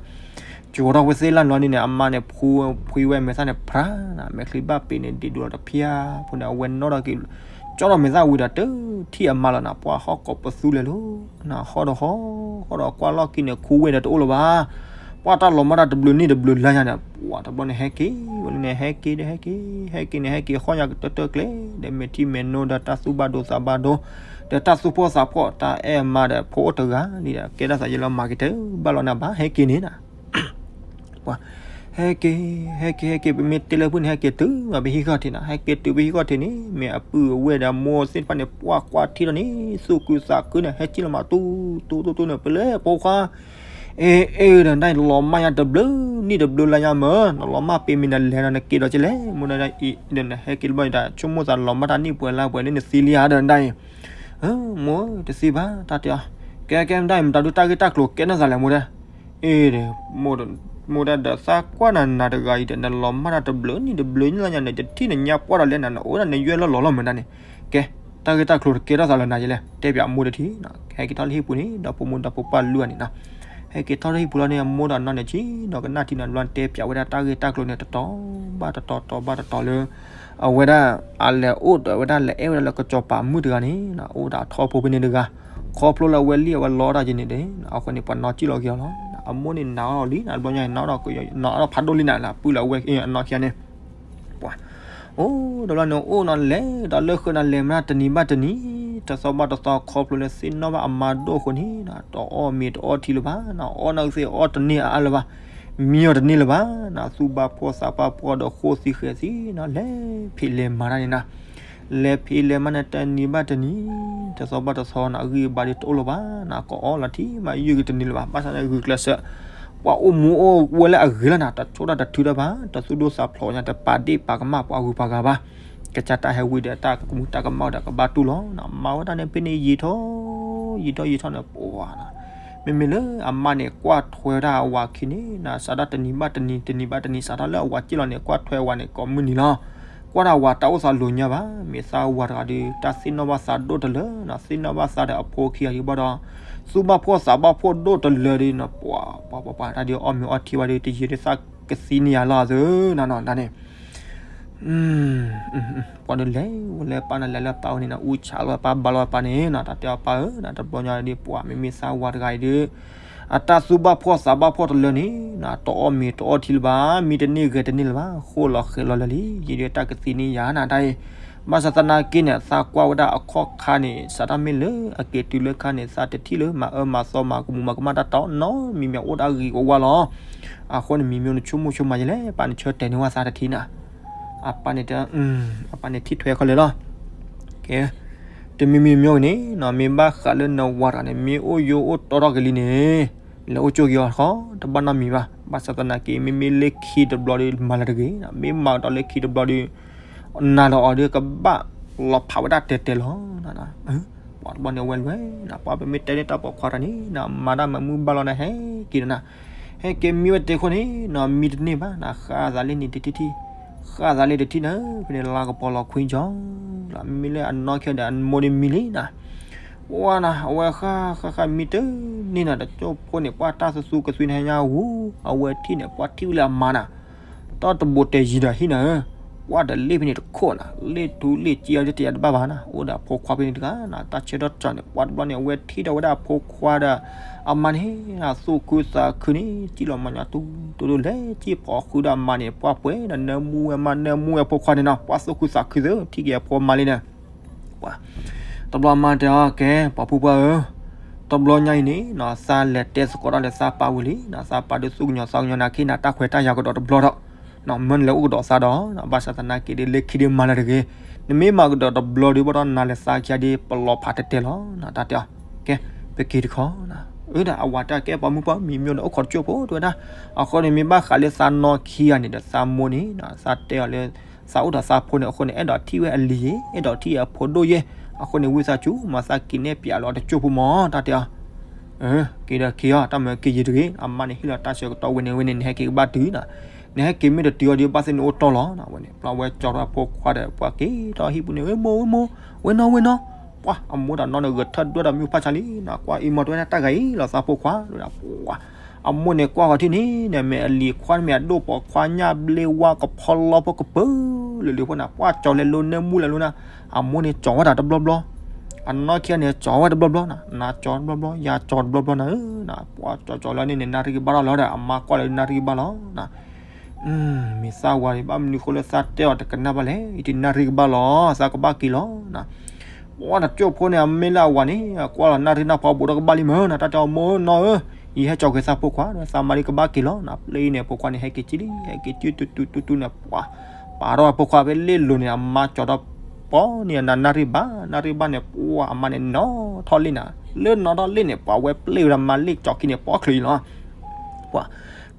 ကၠီၤထီၣ်ဝဲသ့ၣ်လၢ်လီၤန့ၣ်န့ၣ် အမါန့ၣ် ဖှံဝဲမဲာ်သၣ်န့ၣ် ဖြါနၤ, မဲာ်ချံဘၣ်ပ့ၤန့ၣ် ဒံးဒိၣ်လီၤတဖျၢၣ်ဖိန့ၣ် အဝဲနီၣ်ထီၣ်က့ၤ ကၠီထီၣ်မဲာ်သၣ်ဝံၤဒီး တထံၣ်အမါလီၤနၤ, ပှၤဟီၣ်ကိးပသူလဲၤလီၤနၤ, ဟီၣ်ဒီးဟီၣ် ဟီၣ်ဒီးကွၢ်လီၢ်ခံန့ၣ် ခူဝ့ၢ်ဒီးတအိၣ်လၢၤဘၣ်. ပှၤတၢ်လီၤမၢ်တၢ်တဘျုးနံၣ်တဘျုးလါညါန့ၣ် ပှၤတဘျီန့ၣ်ဟဲက့ၤဝဲန့ၣ် ဟဲက့ၤဒီးဟဲက့ၤ ဟဲက့ၤန့ၣ် ဟဲက့ၤဃီၣ်ညါကတၢၢ်တၢၢ်ကျဲ ဒီးမဲာ်ထံမဲာ်နိဒီးတၢ်သူၣ်ဘၣ်ဒိသးဘၣ်ဒိ ဒီးတၢ်သူၣ်ဖှီၣ်သးဖှီၣ် တၢ်အဲၣ်အမါဒီးဖိအိၣ်တဂၤလံဒီး ကဲထီၣ်သးယဲလၢမၤက့ၤတၢ်ဘၣ်လီၤနၤ ဘၣ်ဟဲက့ၤန့ၣ်နၤ ပှၤ ဟဲက့ၤ ဟဲက့ၤ ဟဲက့ၤ ပမ့ၢ်တဲလၢဖုၣ်န့ၣ် ဟဲက့ၤတုၤဘၣ်ဖဲဟံၣ်ဃီၣ်ထံးနီၤ, ဟဲက့ၤတုၤဖဲဟံၣ်ဃီၣ်ထံးန့ၣ် မ့ၢ်အပုၢ်အဝဲၢ်ဒီးအမိၢ်သ့ၣ်တဖၣ်န့ၣ် ပှၤကွၢ်ထံဒီးန့ၣ် သူၣ်ခုသးခုန့ၣ် ဟဲက့ၤလီၤမး တူတူတူတူန့ၣ် ပလဲၤပိာ်ခွါ အဲ အဲ ဒီးနဒၣ်အံၤ လီၤမၢ်ညါတဘျုးနံၣ်တဘျုးလါညါမၢ်, နလီၤမၢ်ပ့ၤမ့ၢ်နလဲၤဒီး နက့ၤဒီးကလဲၣ်, မိၢ်ဒၣ်အံၤ ဒီးနဟဲက့ၤတဘျီဒီး ဆိကမိၣ်သးလီၤမၢ်တၢ်နံၣ်ပှဲၤလါပှဲၤလၢနသံလံဧါ ဒီးနဒၣ်အံၤ မိၢ် တသ့ဘၣ် တၢ်တဲအီၤ, ကဲ ကဲ မတၤအံၤ မတၤဒုးတၢ်ဂ့ၢ်တၢ်ကျိၤကဲနီၢ်သးလဲၣ် မိၢ်ဒၣ်, အ့ ဒီး မိၢ်ဒၣ်ဒီး သးကွၢ်နၤနၤတဂၤအံၤဒီး နလီၤမၢ်တၢ်တဘျုးနံၣ်တဘျုးလါညါန့ၣ် တထံၣ်နညါပှၢ်ဒီးလဲၣ်နၤ နအိၣ်ဒၣ်နယွဲၢ်လီၢ်လီၤလီၤမၢ်ဒၣ်န့ၣ်, ကဲ တၢ်ဂ့ၢ်တၢ်ကျိၤတကဲထီၣ်သးလၢနၤယလဲၣ် တဲပၠးအမိၢ်တထံၣ်, ဟဲက့ၤထီၣ်လၢဟံၣ်ပူၤန့ၣ် ဒီးဖိမုၣ်ဒီးဖိပၢ်လွံၢ်ဂၤန့ၣ်နီၤ, ဟဲက့ၤထီၣ်လၢဟံၣ်ပူၤလီၤန့ၣ် အမိၢ်ဒီးအနီၢ်န့ၣ် ဆ့ၣ်နီၤကနၣ်ထံနီၤ တဘျီန့ၣ် တဲပၠးဝဲဒၣ်တၢ်ဂ့ၢ်တၢ်ကျိၤန့ၣ် တတီၤဘၣ်တတီၤ တီၤဘၣ်တတီၤလၢ အဝဲဒၣ် အလဲၤအိၣ်ဒီးဝဲဒၣ်လဲၤအဲၣ်ဝဲဒၣ်လၢကစီၤပၤမုၣ်တဂၤန့ၣ် အိၣ်ဒီးအထီဖိဖဲန့ၣ်တဂၤ, ခီဖျိလၢအဝဲလံၣ်အဝဲလီတၢ်က့ၤန့ၣ်ဒီး အဃိန့ၣ် ပှၤနီၢ်ကံၣ်လီၤက့ၤအီၤလီၤ, အမိၢ်န့ၣ်နာ်အီၤလံနၤ တဘျီညါန့ၣ် နာ်အီၤဒီးကယီ နာ်အီၤဒီးဖးဒိၣ်လံနၤ လၢအပုၢ်လၢအဝဲၢ်အနီၢ်ခံဂၤန့ၣ် ပှၤ အိၣ်ဒီးလီၤန့ၣ် အိၣ်နီၤလဲၤဒီးလၢဃုာ်နီၤ လဲၤမးတနံၤဘၣ်တနံၤ, တသီဘၣ်တသီ ခီဖျိလၢသ့ၣ်နီၣ်ဘၣ်အမါဒိၣ်အဃိန့ၣ် တအီၣ်မ့ၤတအီထံလၢၤဘၣ်, အီၣ်နီၣ်ဂံၢ်သ့ၣ်အီတန့ၢ်အါလၢၤဘၣ်, မံအီၤတန့ၢ်လၢၤဘၣ်, သူၣ်ဘၣ်ဖှီၣ်သးဘၣ်ဖှီၣ်ဒီးဃိသံဃဲၤသံနီၤ လဲၤဖံးလဲၤမၤတၢ်န့ၣ်နီၤ, လဲၤဖံးလဲၤမၤန့ၣ်တနံၤဘၣ်တနံၤ, တသီဘၣ်တသီနီၤ အဂံၢ်အဘါဒီးတအိၣ်လၢၤဘၣ်နီၤ, ကအီၣ်လီၤထံမးယုၢ်ကတန့ၢ်လၢၤဘၣ်, ဘၣ်ဆၣ်န့ၣ် ဂုာ်ကျဲးစၢး ပှၤအိၣ်မူအိၣ်ဝဲလၢအဂ့ၤလီၤနီၤ, တဆိၣ်တၢ်တထုတၢ်ဘၣ်, တသူၣ်ဒိၣ်သးဖျိးညါ တပာ်ဒ့ၣ်ပာ်ကမၣ်ပှၤဂုၤပှၤဂၤဘၣ်, ကစၢ်တၢ်ဟဲဝံၤဒီးတၢ်ကမူၤတၢ်ကမၣ်ဒီးကဘၣ်တူၢ်လီၤ, မၤဝဲဒၣ်န့ၣ်ဖဲန့ၣ်ယံာ်ထီၣ် ယံာ်ထီၣ်ယံာ်ထီၣ်န့ၣ် ပှၤ မ့မ့ၢ်လၢအမါန့ၣ် ကွၢ်ထွဲဝဲဒၣ်အဝၤခံန့ၣ်နီၤ စးထီၣ်တနံၤဘၣ်တနံၤ တနံၤဘၣ်တနံၤ စးထီၣ်လၢအဝၤစံၣ်လီၤန့ၣ် ကွၢ်ထွဲအဝၤန့ၣ် ကိးမုၢ်နံၤလီၤ. ကွၢ်ဒၣ်အဝၤတၢ်အိၣ်သးလိၤညါဘၣ်, မ့ၢ်သးဝၤတဂၤဒီး တၢ်သ့ၣ်နီၣ်ဘၣ်သးဒိၣ်တလၢနီၤ, သ့ၣ်နီၣ်ဘၣ်သးဒီးအဖိခံဂၤဒံးဘၣ်ဒီး သူၣ်ဘၣ်ဖှီၣ်သးဘၣ်ဖှီၣ်ဒိၣ်တလၢဒီးနီၤ, ပှၤပှၤပှၤတၢ်ဒုးအီၣ်မ့ၤအီထံဝဲဒီး တယံာ်ဒုးသးကသံန့ၢ်ယၤလီၤသၢနီၤနီၤ တၢ်န့ၣ် ပှၤဒုးလဲၤဝဲလၢပၢ်န့ၣ် လဲၤလၢပၢ်အိၣ်န့ၣ်နီၤ အူဆးလီၤပၢ်ဘါလီၤပၢ်န့ၣ်နီၤ တၢ်တဲအီၤပၢ်ဧၢနီၤ တဘျီညါဒီး ပှၤမ့မ့ၢ်သးဝၤတဂၤအံၤဒီး အတၢ်သူၣ်ဘၣ်ဖှီၣ်သးဘၣ်ဖှီၣ်တလၢန့ၣ်နီၤ တအီၣ်မ့ၤတအီထံလၢၤဘၣ်, မံတန့ၢ်ဂဲၤတန့ၢ်လၢၤဘၣ်, ဃိၣ်လီၤဃဲၤလီၤလၢာ်လံ, ယံာ်ဒုးတၢ်ကသံန့ၢ်ယၤနီၤ တၢ်အံၤ ဘၣ်ဆၣ်သနာ်က့န့ၣ် သးကွၢ်ဝဲဒၣ်အခီၣ်ခါန့ၣ် စးထီၣ်မ့ၢ်လၢအက့ၤတုၤလၢခါန့ၣ် သးတထံၣ်လၢမၤအၢမၤသီမၤကမူၤမၤကမၣ်တၢ်တနီၤမံၤမံၤအိၣ်ဒၣ်ဂ့ၤကဝါလီၤ. အဃိန့ၣ် မံၤမံၤနဆိကမိၣ်ဆိကမးယလဲၣ် ပၢ်နဆၢတဲာ်န့ၢ်ဝဲသးတထံၣ်နီၤ အပၢ်န့ၣ်တဲ အပၢ်န့ၣ်ထံၣ်ထွဲခီလဲၣ်လီၤ. ကဲ တမံၤမံၤမံၤန့ၣ်နီၤ မ့ၢ်ဘၣ်ဃးလၢနဝၤတဂၤန့ၣ် မ့ၢ်အိၣ်ယိအိၣ်တီထီၣ်က့ၤလံန့ၣ် လဲၤအိၣ်ကၠိက့ၤအီၤဃီ တဘၣ်နီတမံၤဘၣ်. ဘၣ်ဆၣ်သနာ်က့ မ့မ့ၢ်လၢခံတဘျီဒီး မၤလၢၤတဂ့ၤ, မ့ၢ်မၤကဒီးလၢခံတဘျီဒီး နၤဒီးအီၤဒီးကဘၣ်လီၤဖးဝဲဒၣ်တဲာ်တဲာ်လီၤ. ပှၤတဘျီန့ၣ်အဝဲလဲၤနီၤ ပှၤပမ့ၢ်တဲလၢတၢ်ပိာ်ခွါတဂၤန့ၣ်နီၤ မၤတၢ်မၤမုာ်ဘၣ်လီၤန့ၣ် ဟဲက့ၤဒီးနီၤ ဟဲက့ၤမံဝဲတ့ၢ်ဃိန့ၣ်နီၤ မံတန့ၢ်ဘၣ်နီၤ ဃၣ်သးလၢန့ၣ်တထံၣ်ထံၣ် ဃၣ်သးလၢတထံၣ်နီၤ ဖဲန့ၣ်လါကပီၤလီၤခွံကၠီလီၤ မ့မ့ၢ်လၢအနီၢ်ခံဒီးအမိၢ်န့ၣ်မံလံနီၤ ပှၤနီၤ အဝဲဃၣ်ဃၣ်ဃၣ်မံတန့ၢ်နီၤ တကၠိဖိန့ၣ် ပှၤတၢ်သူသူကသွံနဟဲညါဝူ အဝဲထံၣ်န့ၣ် ပှၤထံၣ်ဝဲလၢအမါနီၤ တီၢ်တဘိးတဲာ်ယံၤဒီးဟံၣ်နီၤဧၢ ပှၤဒီးလ့ၣ်ဖဲန့ၣ်တခိၣ်နီၤ လ့ၣ်ထူလ့ၣ်ကံအီၤဒ်တယၤတဘၣ်ဘၣ်နီၤ အိၣ်ဒီးအဖိခွါဖဲန့ၣ်တဂၤနီၤ တၢ်ဆၢထီၣ်တၢ်န့ၣ် ပှၤတဘျီန့ၣ် အဝဲထံၣ်ဒီးဝဲဒၣ်အဖိခွါဒီး အမါန့ၣ် သူၣ်ခုသးခုန့ၣ် စံၣ်လီၤမၤညါတူတူလဲၤ စံၣ်ဖီဃုဒီးအမါန့ၣ် ပှၤပှဲၤဒီးနၢမူဝဲမါ နၢမူဝဲအဖိခွါန့ၣ်နီၤ ပှၤသူၣ်ခုသးခုသ့ ထံၣ်က့ၤအဖိအမါလံန့ၣ် ပှၤ တဘျီအမါတဲအီၤ ကဲ ပှၤဖုပှၢ်ဧၢ, တဘျီညါအံၤန့ၣ်နီၤ သးလဲၤတဲသကိးတၢ်လၢသးပၢ်ဝံၤလံနီၤ သးပၢ်ဒုးသူၣ်ကညီၤသးကညီၤနၤခံနၤ တၢ်ခွဲးတၢ်ယာ်ကဒီးတဘျီဒီး နီၤ မၢနလဲၤအိၣ်ကဒီးသးဒီး ဘၣ်ဆၣ်သနာ်က့ဒီး လၢခံဒုးမၤလၢၤတဂ့ၤ, နမ့ၢ်မၤကဒီးတဘျီဒီး ဘၣ်ဒီးနၤလၢသးခံဂၤဒီး ပလီၤဖးတဲာ်တဲာ်လီၤနီၤ တၢ်တဲအီၤ ကဲ ပက့ၤတခီနီၤ အၢ ဒီးအဝၤတၢ်ကဲပှၤမုၣ်ပှၢ်မံမံဒီး အိၣ်ခိးတကၠိၢ်ဖိတဝဲဒၣ်, အဃိန့ၣ် မ့ၢ်ဘၣ်ဃးလၢသးနီၢ်ခံဂၤန့ၣ်ဒီး သးမိၢ်န့ၣ်နီၤ သးတဲအီၤလၢ သးအိၣ်ဒီးသးဖိန့ၣ် အဃိန့ၣ် အဲၣ်ဒိးထံၣ်ဝဲအလံၤယ့ၣ် အဲၣ်ဒိးထံၣ်အဖိဒိၣ်ယ့ၣ်, အဃိန့ၣ် ဝံသးစူၤ မၤသးက့ၤနဲၣ်ပၠးလီၤတကၠိၢ်ဖိမၢ် တၢ်တဲအီၤ, က့ၤဒီးက့ၤအီၤ တၢ်မၤက့ၤယံၤတဂ့ၤ, အမါန့ၣ်ဟ့ၣ်လီၤတၢ်ဆၢကတီၢ်ဝဲန့ၣ်ဝဲန့ၣ် နဟဲက့ၤကဘၣ်တုၤနီၤ, နဟဲက့ၤမ့ၢ်တတုၤအီၤဒီး ဘၣ်သ့ၣ်နအိၣ်တီၢ်လီၤနီၤ, ဝဲန့ၣ် ပှၤဝဲကၠီထီၣ်အဖိခွါဒီး ပှၤက့ၤထီၣ်ဟံၣ်ပူၤန့ၣ် ဝဲမိၢ် ဝဲမိၢ် ဝဲနီၢ် ဝဲနီၢ်, ပှၤအမိၢ်ဒီးနီၢ်န့ၣ် ဂဲၤထၢၣ်ဒွဲၣ်ဒီးမုၢ်ဖးဆါလံနီၤ, ကွၢ်အံၤမီၤတဝဲဒၣ်တၢ်ဂၤအံၤလီၤ သးဖိခွါ ဝဲဒၣ်ပှၤ အမိၢ်န့ၣ်ကွၢ်ဃီၤထံၣ်န့ၣ် နမ့ၢ်အလံၤခွါ နမ့ၢ်အဒိၣ်ပိာ်ခွါညၣ်ဘျ့ဝါကဖီလီဖိကပၢၤလၢာ်လၢာ်ဖိန့ၣ် ပှၤကၠီၤလဲၤလိၤနၢမူလဲၤလိၤနီၤ, အမိၢ်န့ၣ်ကၠီၤဝဲဒၣ်တဘျီဘျီ, အနီၢ်ခံဂၤန့ၣ် ကၠီၤဝဲတဘျီဘျီနီၤ, နၤကၠီၤတဘျီဘျီ ယၤကၠီၤတဘျီဘျီနီၤ, ပှၤကၠီၤကၠီၤလၢန့ၣ်န့ၣ် နၣ်ရံၣ်ကဘၣ်ထီၣ်လီၤဒီး အမါကွၢ်လၢနၣ်ရံၣ်ကဘၣ်လီၤ မ့ၢ်သးဝၤန့ၣ် ဘၣ်မနုၤဃိလၢသးတဲအီၤတကနၣ်ဘၣ်လဲၣ်, ယတနၣ်ရံၣ်ကဘၣ်လီၤ, သးကဘၣ်က့ၤလီၤနီၤ, ပှၤတကၠိၢ်ဖိန့ၣ် အမ့ၢ်လၢအဝၤန့ၣ် အကွၢ်လီၤနၣ်ရံၣ်နၢ်ဖီဘူးဒီးကဘၣ်လံမၢ်နီၤ, တၢ်တဲအီၤမိၢ်နီၢ်ဧၢ, ယဟဲကၠီၤက့ၤသးဖိခွါဒီး သးမါလံကဘၣ်က့ၤလီၤနီၤ, ပျဲအံၤန့ၣ် အဖိခွါန့ၣ် ဟဲက့ၤကံလံ, ဟဲက့ၤကံတူတူတူတူန့ၣ် ပှၤ ပာ်ထီၣ်အဖိခွါဖဲလ့ၣ်လိၤန့ၣ် အမါကၠီၤထီၣ်ပီန့ၣ် နၣ်ရံၣ်ဘၣ်, နၣ်ရံၣ်ဘၣ်န့ၣ် ပှၤအမါန့ၣ်နီၣ်ထီၣ်လ့ၣ်နီၤ, လၢနီၣ်ထီၣ်လ့ၣ်န့ၣ် ပှၤဝဲပျဲဝဲဒၣ်မါလ့ၣ်ကၠီၤခံန့ၣ် ပီချုးအံၤလီၤ ပှၤ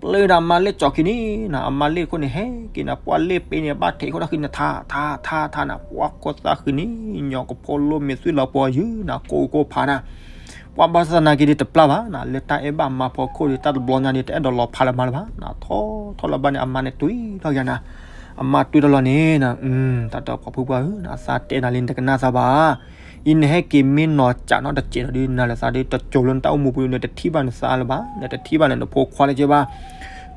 ပျဲဝဲဒၣ်မါလ့ၣ်ကၠီၤခံန့ၣ်နီၤ, အမါလ့ၣ်ခိၣ်န့ၣ် ဟဲက့ၤန့ၣ် ပှၤလ့ၣ်ပ့ၤန့ၣ် ဘၣ်ထဲးခိၣ်တၢ်ဃံန့ၣ် ထးထးထးထးန့ၣ် ပှၤခိၣ်သၣ်ဃံန့ၣ် ညီကဖိလိမ့ၤသွံၣ်လီၤပှီၤယုာ်နီၤ, ကိးကိးဖးန့ၣ် ပှၤဘၣ်ဆၣ်သနာ်က့ဒီးတပျၢ်ဘၣ်နီၤ, လၢတၢ်အဲၣ်ဘၣ်မါဖီခိၣ်ဒီး တၢ်တဘျီညါဒီး တအဲၣ်ဒိးလီၤဖးလၢၤမါလၢၤဘၣ်နီၤ, ထီၣ်ထီၣ်လၢၤဘၣ်န့ၣ် အမါန့ၣ်တွံၢ်ထီၣ်ယၤနီၤ, အမါတွံၢ်ထီၣ်လီၤန့ၣ်နီၤ, တၢ်တဲပှၤဖုပှၢ်ဧၢနီၤ, သးတဲနၤလံ နတကနၣ်သးဘၣ် အံၤနဟဲက့ၤမ့ၢ်နီၤကးနီတစဲးဒီး နၤလၢသးဒီး တစိၤလၢနတၢ်အိၣ်မူပူၤ နတထံၣ်ဘၣ်နသးလၢၤဘၣ်, နတထံၣ်ဘၣ်လၢနဖိခွါလၢၤဘၣ်,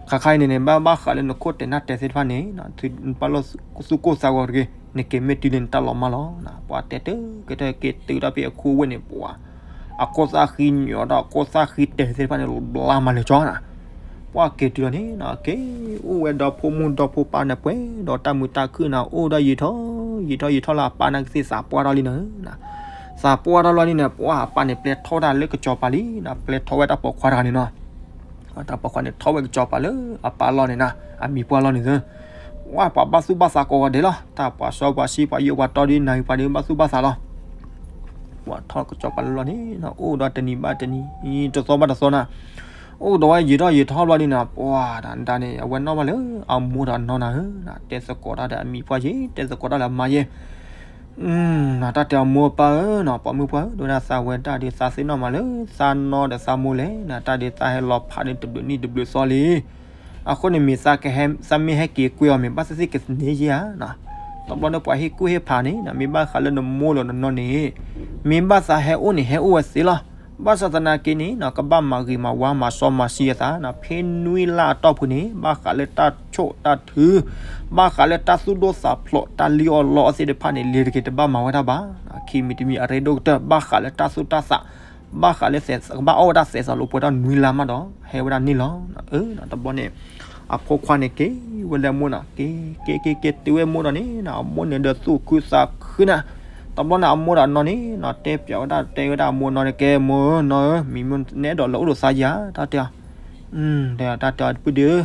ခါခါအံၤန့ၣ်န့ၣ် ဘၣ်ဘၣ်ဃးလၢနခိၣ်တဲာ်နၢ်တဲာ်သ့ၣ်တဖၣ်န့ၣ် နဘၣ်လီၢ်သူၣ်ကိၢ်သးဂီၤတဂ့ၤ, နက့ၤမ့ၢ်တုၤလၢနတၢ်လီၤမၢ်လီၤ, ပှၤတဲတကဲတက့ၤတုၤတၢ်ဖဲအခိၣ်ဝဲၢ်န့ၣ် ပှၤ အခိၣ်သၣ်ဃံညီဒီး အခိၣ်သၣ်ဃံတဲာ်သ့ၣ်တဖၣ်န့ၣ် ဘျါမၤလၢာ်ကၠီနီၤ ပှၤက့ၤတုၤလီၤန့ၣ်နီၤ က့ၤအိၣ်ဝဲဒီဖိမုၣ်ဒီဖိပၢ်န့ၣ် ပှဲၤဒီးတၢ်မုာ်တၢ်ခုၣ်နီၤ အိၣ်ဒီးယံာ်ထီၣ်ယံာ်ထီၣ်ယံာ်ထီၣ်လၢအပၢ်န့ၣ်ကသ့ၣ်သးပှၢ်ထီၣ်လံနီၤ, သးပှၢ်ထီၣ်လီၤန့ၣ် ပှၤအပၢ်န့ၣ် ပျဲထီၣ်ဝဲဒၣ်လၢကစီၤပၤလံနီၤ ပျဲထီၣ်ဝဲတၢ်ပိာ်ခွါတဂၤန့ၣ်နီၤ တၢ်ပိာ်ခွါန့ၣ် ထီၣ်ဝဲကစီၤပၤလၢအပၢ်လီၢ်န့ၣ်နီၤ အမံၤပှၢ်လီၢ်န့ၣ်သၢ ပှၤ ပှၤဘၣ်သူၣ်ဘၣ်သးကိးဂၤဒဲးလီၤ တၢ်ပှၤစီပှၤဆှံပှၤယိၣ်ပှၤတီဒီး နၢ်ဟူပှၤဒီး ဘၣ်သူၣ်ဘၣ်သးလီၤ ပှၤထီၣ်ကစီၤပၤလၢလီၢ်န့ၣ်နီၤ အိၣ်ဒီးတနံၤဘၣ်တနံၤ တသီဘၣ်တသီနီၤ အိၣ်ကဒီးဝဲယံာ်ထီၣ်ယံာ်ထီၣ်ဘျီဒ်နီၤ ပှၤတၢ်န့ၣ် အဝဲနီၣ်ဘၣ်လၢအမိၢ်ဒီးနီၢ်နၤဧၢ, တဲသကိးတၢ်ဒီးအမံၤပှၢ်ယဲ တဲသကိးတၢ်လၢအမါယဲ, တၢ်တဲအမိၢ်ပၢ်ဧၢနီၤ, ပိာ်မုၣ်ပှၢ်ဧၢ, ဒိၣ်ဒၣ်သးဝဲတၢ်ဒုးသးသ့ၣ်နီၣ်မးလၢသးနီဒီးသးမိၢ်လဲၣ်နီၤ, တၢ်ဒုးသးဟဲလီၤဖးဒုးတဘျုးနံၣ်တဘျုးသီလံ. အဃိန့ၣ်မ့ၢ်သးကဟဲ, သးမ့ၢ်ဟဲက့ၤကွံာ်အီၤ မ့ၢ်ဘၣ်သ့ၣ်သ့ၣ်ကန့ၢ်ယဲဧါနီၤ. တဘျီန့ၣ်ပှၤဟ့ၣ်ကူၣ်ဟ့ၣ်ဖးန့ၣ်နီၤ, မ့ၢ်ဘၣ်ဃးလၢနမိၢ်လီၤနနီၢ်န့ၣ်, မ့ၢ်ဘၣ်သးဟဲအိၣ်န့ၣ် ဟဲအိၣ်ဝဲသ့လီၤ. ဘၣ်ဆၣ်သနာ်က့န့ၣ်နီၤ, ကဘၣ်မၤဂ့ၤမၤဝါမၤစီမၤဆှံအသးနီၤ, ဖဲနွံလါအတီၢ်ပူၤန့ၣ် ဘၣ်ဃးလၢတၢ်ဆိၣ်တၢ်ထု, ဘၣ်ဃးလၢတၢ်သူၣ်ဒိၣ်သးဖျိးတၢ်လံၣ်အီၣ်လီအီၣ်သ့ၣ်တဖၣ်န့ၣ် လ့ၤတက့ၤတဘၣ်မၤဝဲတၢ်ဘၣ်. ခံမံၤတမံၤအရ့ဒိၣ်ကတၢၢ် ဘၣ်ဃးလၢတၢ်သူၣ်တၢ်သး, ဘၣ်ဃးလၢသဲး, ကဘၣ်အီၣ်ဝဲဒၣ်သဲးစးလိာ်ပှဲၤထီၣ်နွံလါမးဒီး ဟဲဝဲဒၣ်န့ၣ်လီၤ. တဘျီန့ၣ် အဖိခွါန့ၣ်က့ၤဝဲလၢအမိၢ်နီၤ, က့ၤ, က့ၤက့ၤက့ၤတုၤဝဲမိၢ်ဒီးန့ၣ်နီၤ, အမိၢ်န့ၣ်ဒီးသူၣ်ခုသးခုနီၤ. တဘျီန့ၣ် အမိၢ်ဒီးအနီၢ်န့ၣ်နီၤ, တဲပၠးဝဲဒၣ်, တဲဝဲဒၣ်အမိၢ်နီၢ်န့ၣ်, ကဲမိၢ်ဧၢ, နီၢ်ဧၢ, မံၤမ့ၢ်နအဲၣ်ဒိးလဲၤအိၣ်ဒီးသးယၤ, တၢ်တဲအီၤ, တၢ်တဲအီၤပုၢ်ဒုး,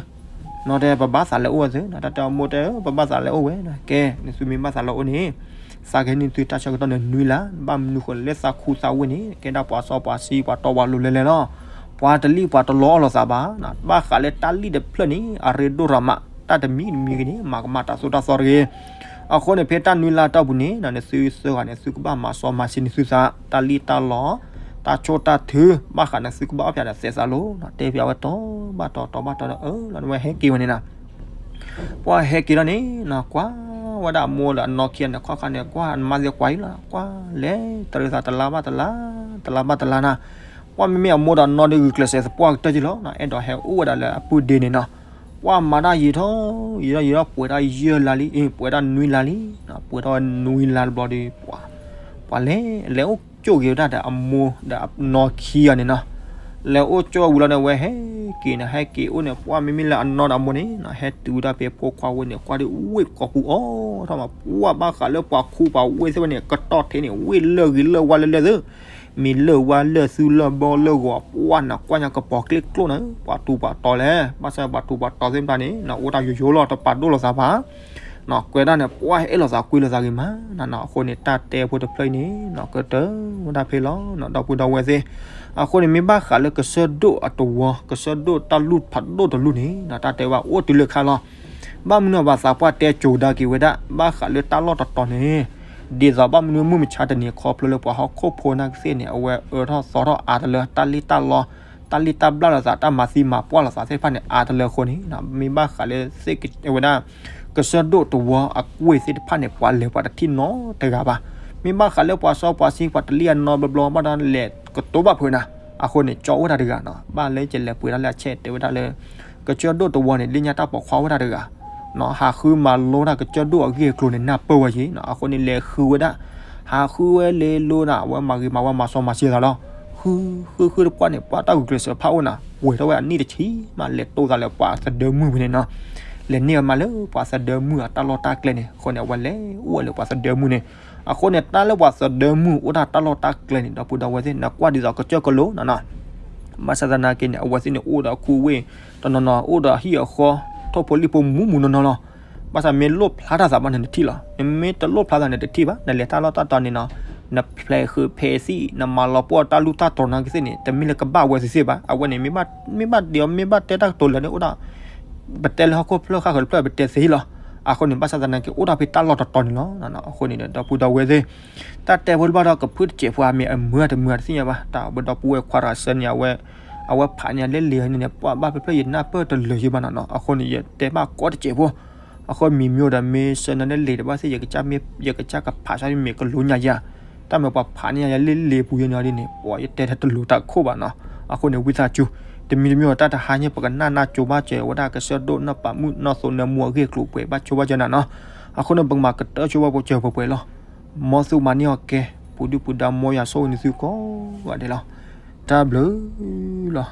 နီၢ်တဲ ပဘၣ်သးလဲၤအိၣ်ဝဲသ့နီၤ, တၢ်တဲအမိၢ်တဲ ပဘၣ်သးလဲၤအိၣ်ဝဲ, ကဲ နသုမ့ၢ်ဘၣ်သးလဲၤအိၣ်န့ၣ် သးကဟဲန့ၢ်သုတၢ်ဆၢကတီၢ်န့ၣ်နွံလါ, ဘၣ်မနုၤဃိလဲၣ်, လၢသးခူသးဝ့ၢ်န့ၣ် ကဲဒၣ်ပှၤစီပှၤဆှံ ပှၤတီပှၤလိၤလဲၤလဲၤလီၤ. ပှၤတလံၣ်ပှၤတလီအီၣ်လိာ်သးဘၣ်, ဘၣ်ဃးလၢတၢ်လံၣ်တဖျၢၣ်န့ၣ် အရ့ဒိၣ်ရၤမး, တၢ်တမံၤတမံၤဂ့ၤန့ၣ် မၤကမၣ်တၢ်သိၣ်တၢ်သီတဂ့ၤ. အဃိန့ၣ် ဖဲတၢ်နွံလါတီၢ်ပူၤန့ၣ် နသုသၢဂၤန့ၣ် သုကဘၣ်မၤစီမၤဆှံန့ၢ်သုသး, တၢ်လံၣ်တၢ်လီ, တၢ်ဆိၣ်တၢ်ထု, ဘၣ်ဃးန့ၣ် သုကဘၣ်အီၣ်ပၠးဒီးသဲးစးလိာ်, တဲပၠးဝဲတီဘၣ်တီတီဘၣ်တီဒီး အၢ လီၤန့ၣ်ဝဲဟဲက့ၤဝဲန့ၣ်နီၤ. ပှၤဟဲက့ၤလီၤန့ၣ်နီၤ, ကွၢ်ဝဲဒၣ်အမိၢ်ဒီးအနီၢ်ခံဂၤန့ၣ် ခီခါန့ၣ် ကွၢ်နမါသ့ကွၢ်အံၤလီၤ, ကွၢ်လဲၤတရံးသးတလါဘၣ်တလါ, တလါဘၣ်တလါနီၤ. ပှၤမ့မ့ၢ်အမိၢ်ဒီးအနီၢ်ဒီးဂုာ်ကျဲးစၢးသပှၢ်ကတၢၢ်က့ၤလီၤ, အဲၣ်ဒိးဟဲအိၣ်ဝဲဒၣ်လၢအပုၢ်ဒ့န့ၣ်နီၤ. ပှၤမၤတၢ်ယံာ်ထီၣ်ယံာ်ထီၣ်ယံာ်ထီၣ် ပှဲၤဒၣ်ယဲၢ်လါလံ, ပှဲၤဒၣ်နွံလါလံ, ပှဲၤထီၣ်နွံလါတဘျီဒီး ပှၤလဲၤ, လဲၤအိၣ်ကၠိၣ်က့ၤဝဲဒၣ်ဒီးအမိၢ်ဒီးအနီၢ်ခံဂၤန့ၣ်နီၤ. လဲၤအိၣ်ကၠိၣ်ဝံၤလီၤန့ၣ် အဝဲဟဲက့ၤန့ၣ် ဟဲက့ၤအိၣ်န့ၣ် ပှၤမ့မ့ၢ်လၢအနီၢ်ဒီးအမိၢ်န့ၣ်နီၤ, ဟဲတုၤဝဲဒၣ်ဖဲဖိခွါဝဲန့ၣ် ကွၢ်ဒ်ဝ့ၢ်ကိာ်ပူၤအီၣ်ထီၣ်မး, ပှၤဘၣ်ဃးလၢပှၤခူပှၤဝ့ၢ်သ့ၣ်ဝဲန့ၣ် ကတီၢ်ထဲန့ၣ် ဝ့ၢ်လၢၢ်ဂ့ၤလၢၢ်ဝါလၢလၢၢ်သ့ၣ် မ့ၢ်လၢၢ်ဝါလၢၢ်သူလၢၢ်ဘီလၢၢ်ဂီၤ ပှၢ်နကွၢ်ညါကပီၤကျ့ကျိၣ်န့ၣ် ပှၤထူးပှၤတီၤလဲၣ်. ဘၣ်ဆၣ်ပှၤထူးပှၤတီၤသ့ၣ်တဖၣ်န့ၣ် အိၣ်တၢ်ယိယိလီၤ တပာ်ဒိၣ်လိာ်သးဘၣ်. ကွဲးဒၣ်န့ၣ် ပှၢ်ဟဲအဲၣ်လိာ်သးကွံလိာ်သးဂ့ၤမးနီၤ. အဃိန့ၣ် တၢ်တဲဖိတဖျၢၣ်အံၤန့ၣ် ကတၢၢ်ဝဲဒၣ်ဖဲလီၤ ဒီပုၢ်ဒီဝဲၢ်သ့ၣ်. အဃိန့ၣ် မ့ၢ်ဘၣ်ဃးလၢကစၢၢ်ဒိၣ်အတဝီ ကစၢၢ်ဒိၣ်တၢ်လူၢ်ဖးဒိၣ်တလူၢ်န့ၣ် တၢ်တဲဘၣ်အိၣ်တုၤလၢခါလီၤ. ဘၣ်မနုၤအဘၣ်သးပှၢ်တဲကိၤဒါက့ၤဝဲဒၣ် ဘၣ်ဃးလၢတၢ်လီၢ်တတီၤန့ၣ် ဒ်သိးဘၣ်မနုၤမုၢ်မဆါတနံၤခီဖျိလၢပှၤဟီၣ်ခိၣ်ဖိနာ်က့သ့ၣ်န့ၣ် အဝဲအၢထီၣ်သီထီၣ်အါတလၢ တၢ်လံၣ်တၢ်လီ တၢ်လံၣ်တၢ်ဘျၣ်လိာ်သး တၢ်မၤသံမၤပှၢ်လိာ်သးသ့ၣ်တဖၣ်န့ၣ် အါတလၢအဃိန့ၣ် မ့ၢ်ဘၣ်ဃးလၢသ့ၣ်ဝဲဒၣ် ကစၢၢ်ဒိၣ်တဝီအကွ့ၢ်သ့ၣ်တဖၣ်န့ၣ် ပှၤလဲၤပှၤတထံၣ်နီတဂၤဘၣ်. မ့ၢ်ဘၣ်ဃးလၢပှၤစီပှၤဆှံ ပှၤတလံၣ်အနီတဘျီဘျီဘၣ်ဒီး လဲၤကတိၤဘၣ်ဖုးနၤ. အဃိန့ၣ် ကၠီအိၣ်တၢ်တဂၤနီၤ ဘၣ်လၢယလဲၤပှ့ၤဒၣ်လၢအဆဲးတဲဝဲဒၣ်လၢ ကစၢၢ်ဒိၣ်တဝီန့ၣ် လၢညါတၢ်ပိာ်ခွါအိၣ်တၢ်တဂၤ ဟးဃုမၤလိတၢ်ကစၢၢ်ဒိၣ်အဂ့ၢ်အကျိၤန့ၣ် နၢ်ပၢၢ်ဝဲက့ၤနီၤ. အဃိန့ၣ်လဲၤဃုဝဲဒၣ် ဟးဃုဝဲလဲၤလိနၤ အဝဲမၤဂ့ၤမၤဝါမၤစီမၤဆှံသးလီၤ. ဃု ဃုဃုတပှၢ်န့ၣ် ပှၢ်တၢ်ဂုာ်ကျဲးစၢးဖးအိၣ်နၤ ဝဲၤထီၣ်ဝဲအနံၣ်တဆံ မးလဲၤတိၢ်သးလၢပှၤသဒၢမုၢ်ဖဲန့ၣ်နီၤ. လဲၤန့ၢ်ဝဲမးလၢပှၤသဒၢမုၢ်အတၢ်လီၢ်တၢ်ကျဲန့ၣ် အဃိန့ၣ် အဝဲလဲၤအိၣ်ဝဲလၢပှၤသဒၢမုၢ်န့ၣ်. အဃိန့ၣ် တၢ်လၢပှၤသဒၢမုၢ်အိၣ်တၢ်တၢ်လီၢ်တၢ်ကျဲန့ၣ် ဒီပုၢ်ဒီဝဲၢ်သ့ၣ် နကွၢ်ဒ်သိးကစၢၢ်ကလိနီၤနီၤ. ဘၣ်ဆၣ်သနာ်က့န့ၣ် အဝဲသ့ၣ်န့ၣ် အိၣ်ဒီးအခူအဝ့ၢ်တနီၤနီၤ အိၣ်ဒီးအဟံၣ်အဃီ ထိၣ်ဖိလံၣ်ဖိမူးမူးနီၢ်နီၢ်လီၤ. ဘၣ်ဆၣ်မ့ၢ်လိၣ်ဖျါတၢ်သးဘၣ်န့ၣ် နထံၣ်လီၤ. နမ့ၢ်တလိၣ်ဖျါသးန့ၣ်တထံၣ်ဘၣ်. နလဲၤတၢ်လီၢ်တၢ်တီၤန့ၣ်နီၤ နဖျဲးဃုာ်ဖဲးသံၣ် နမၤလီၤပှီၢ်တၢ်လူၢ်တၢ်တီၤနာ်က့သ့ၣ်န့ၣ် တမ့ၢ်လၢကဘၣ်ဝဲသ့ၣ်သ့ၣ်ဘၣ်. အဝဲန့ၣ် မ့ၢ်ဘၣ်ဒ်အီၤ မ့ၢ်ဘၣ်တဲတၢ်ကတိၤလၢာ်န့ၣ် အိၣ်ဒီး ပတဲလၢဟီၣ်ခိၣ်ဖျၢၣ်ဃၣ်ဃၢၤတဖျၢၣ် ပတဲသ့လီၤ. အဃိန့ၣ် ဘၣ်ဆၣ်သနာ်က့ အိၣ်တၢ်ဖဲတၢ်လီၢ်တတီၤန့ၣ်လီၤ. အဃိန့ၣ်ဒီး ဒီပုၢ်ဒီဝဲၢ်သ့ၣ် တၢ်တဲဖိတဘၣ်ဒီးကဖုတစဲးဖိ အမ့ၢ်အမုာ်တမုာ်တသ့ၣ်ညါဘၣ်. တၢ်ဘၣ်ဒီပုၢ်ဝဲၢ်ခွါတဂၤဆၢန့ၣ် အဝဲ အဝဲဖးန့ၢ်ယၤလၢလံာ်န့ၣ် ပှၤဘၣ်ဖျၢၣ်ဖျၢၣ်ယနၢ်ပၢၢ်တလၢာ်ယဘၣ်နီၤနီၤ. အဃိန့ၣ် ယတဲဘၣ်ကိးတစဲးဖိ အဃိမံၤမ့ၢ်ဒီး မ့ၢ်ဆၢနၤလၢလံာ်တဘၣ်သ့ၣ် ယကစၢ်ကဖးဆါမ့ၢ်ကလူညါယၤ တၢ်မ့ၢ်ပှၤဖးန့ၢ်ယၤလၢလံာ်ပူၤယဲန့ၣ်ဒ်န့ၣ် ပှၤယတဲထဲတလိၤတၢ်ခိၣ်ဘၣ်နီၤ. အဃိန့ၣ် ဝံသးစူၤ တမံၤတမံၤ တၢ်တဟါညါ ပကနၢ်နၢ်ကၠိဘၣ်စၢၤဝဲဒၣ်ကစၢၢ်ဒိၣ်နီၢ်ပာ်မုၣ်နီၢ်သိးနၢမူအဂ့ၢ်အကျိၤပှဲၤဘၣ်ဆိဘၣ်စၢၤနၤနီၤ. အဃိန့ၣ် ပကမၤကတၢၢ်ဆိဝဲပစၢၤပှဲၤပှဲၤလီၤ. မ်သုမၤန့ၢ်အီၤကဲ ပူၤဒုၣ်ပူၤဒါ မ်ယွၤဆိၣ်ဂ့ၤနသုကိးဂၤဒဲးလီၤ. တၢ်ဘျုးလီၤ.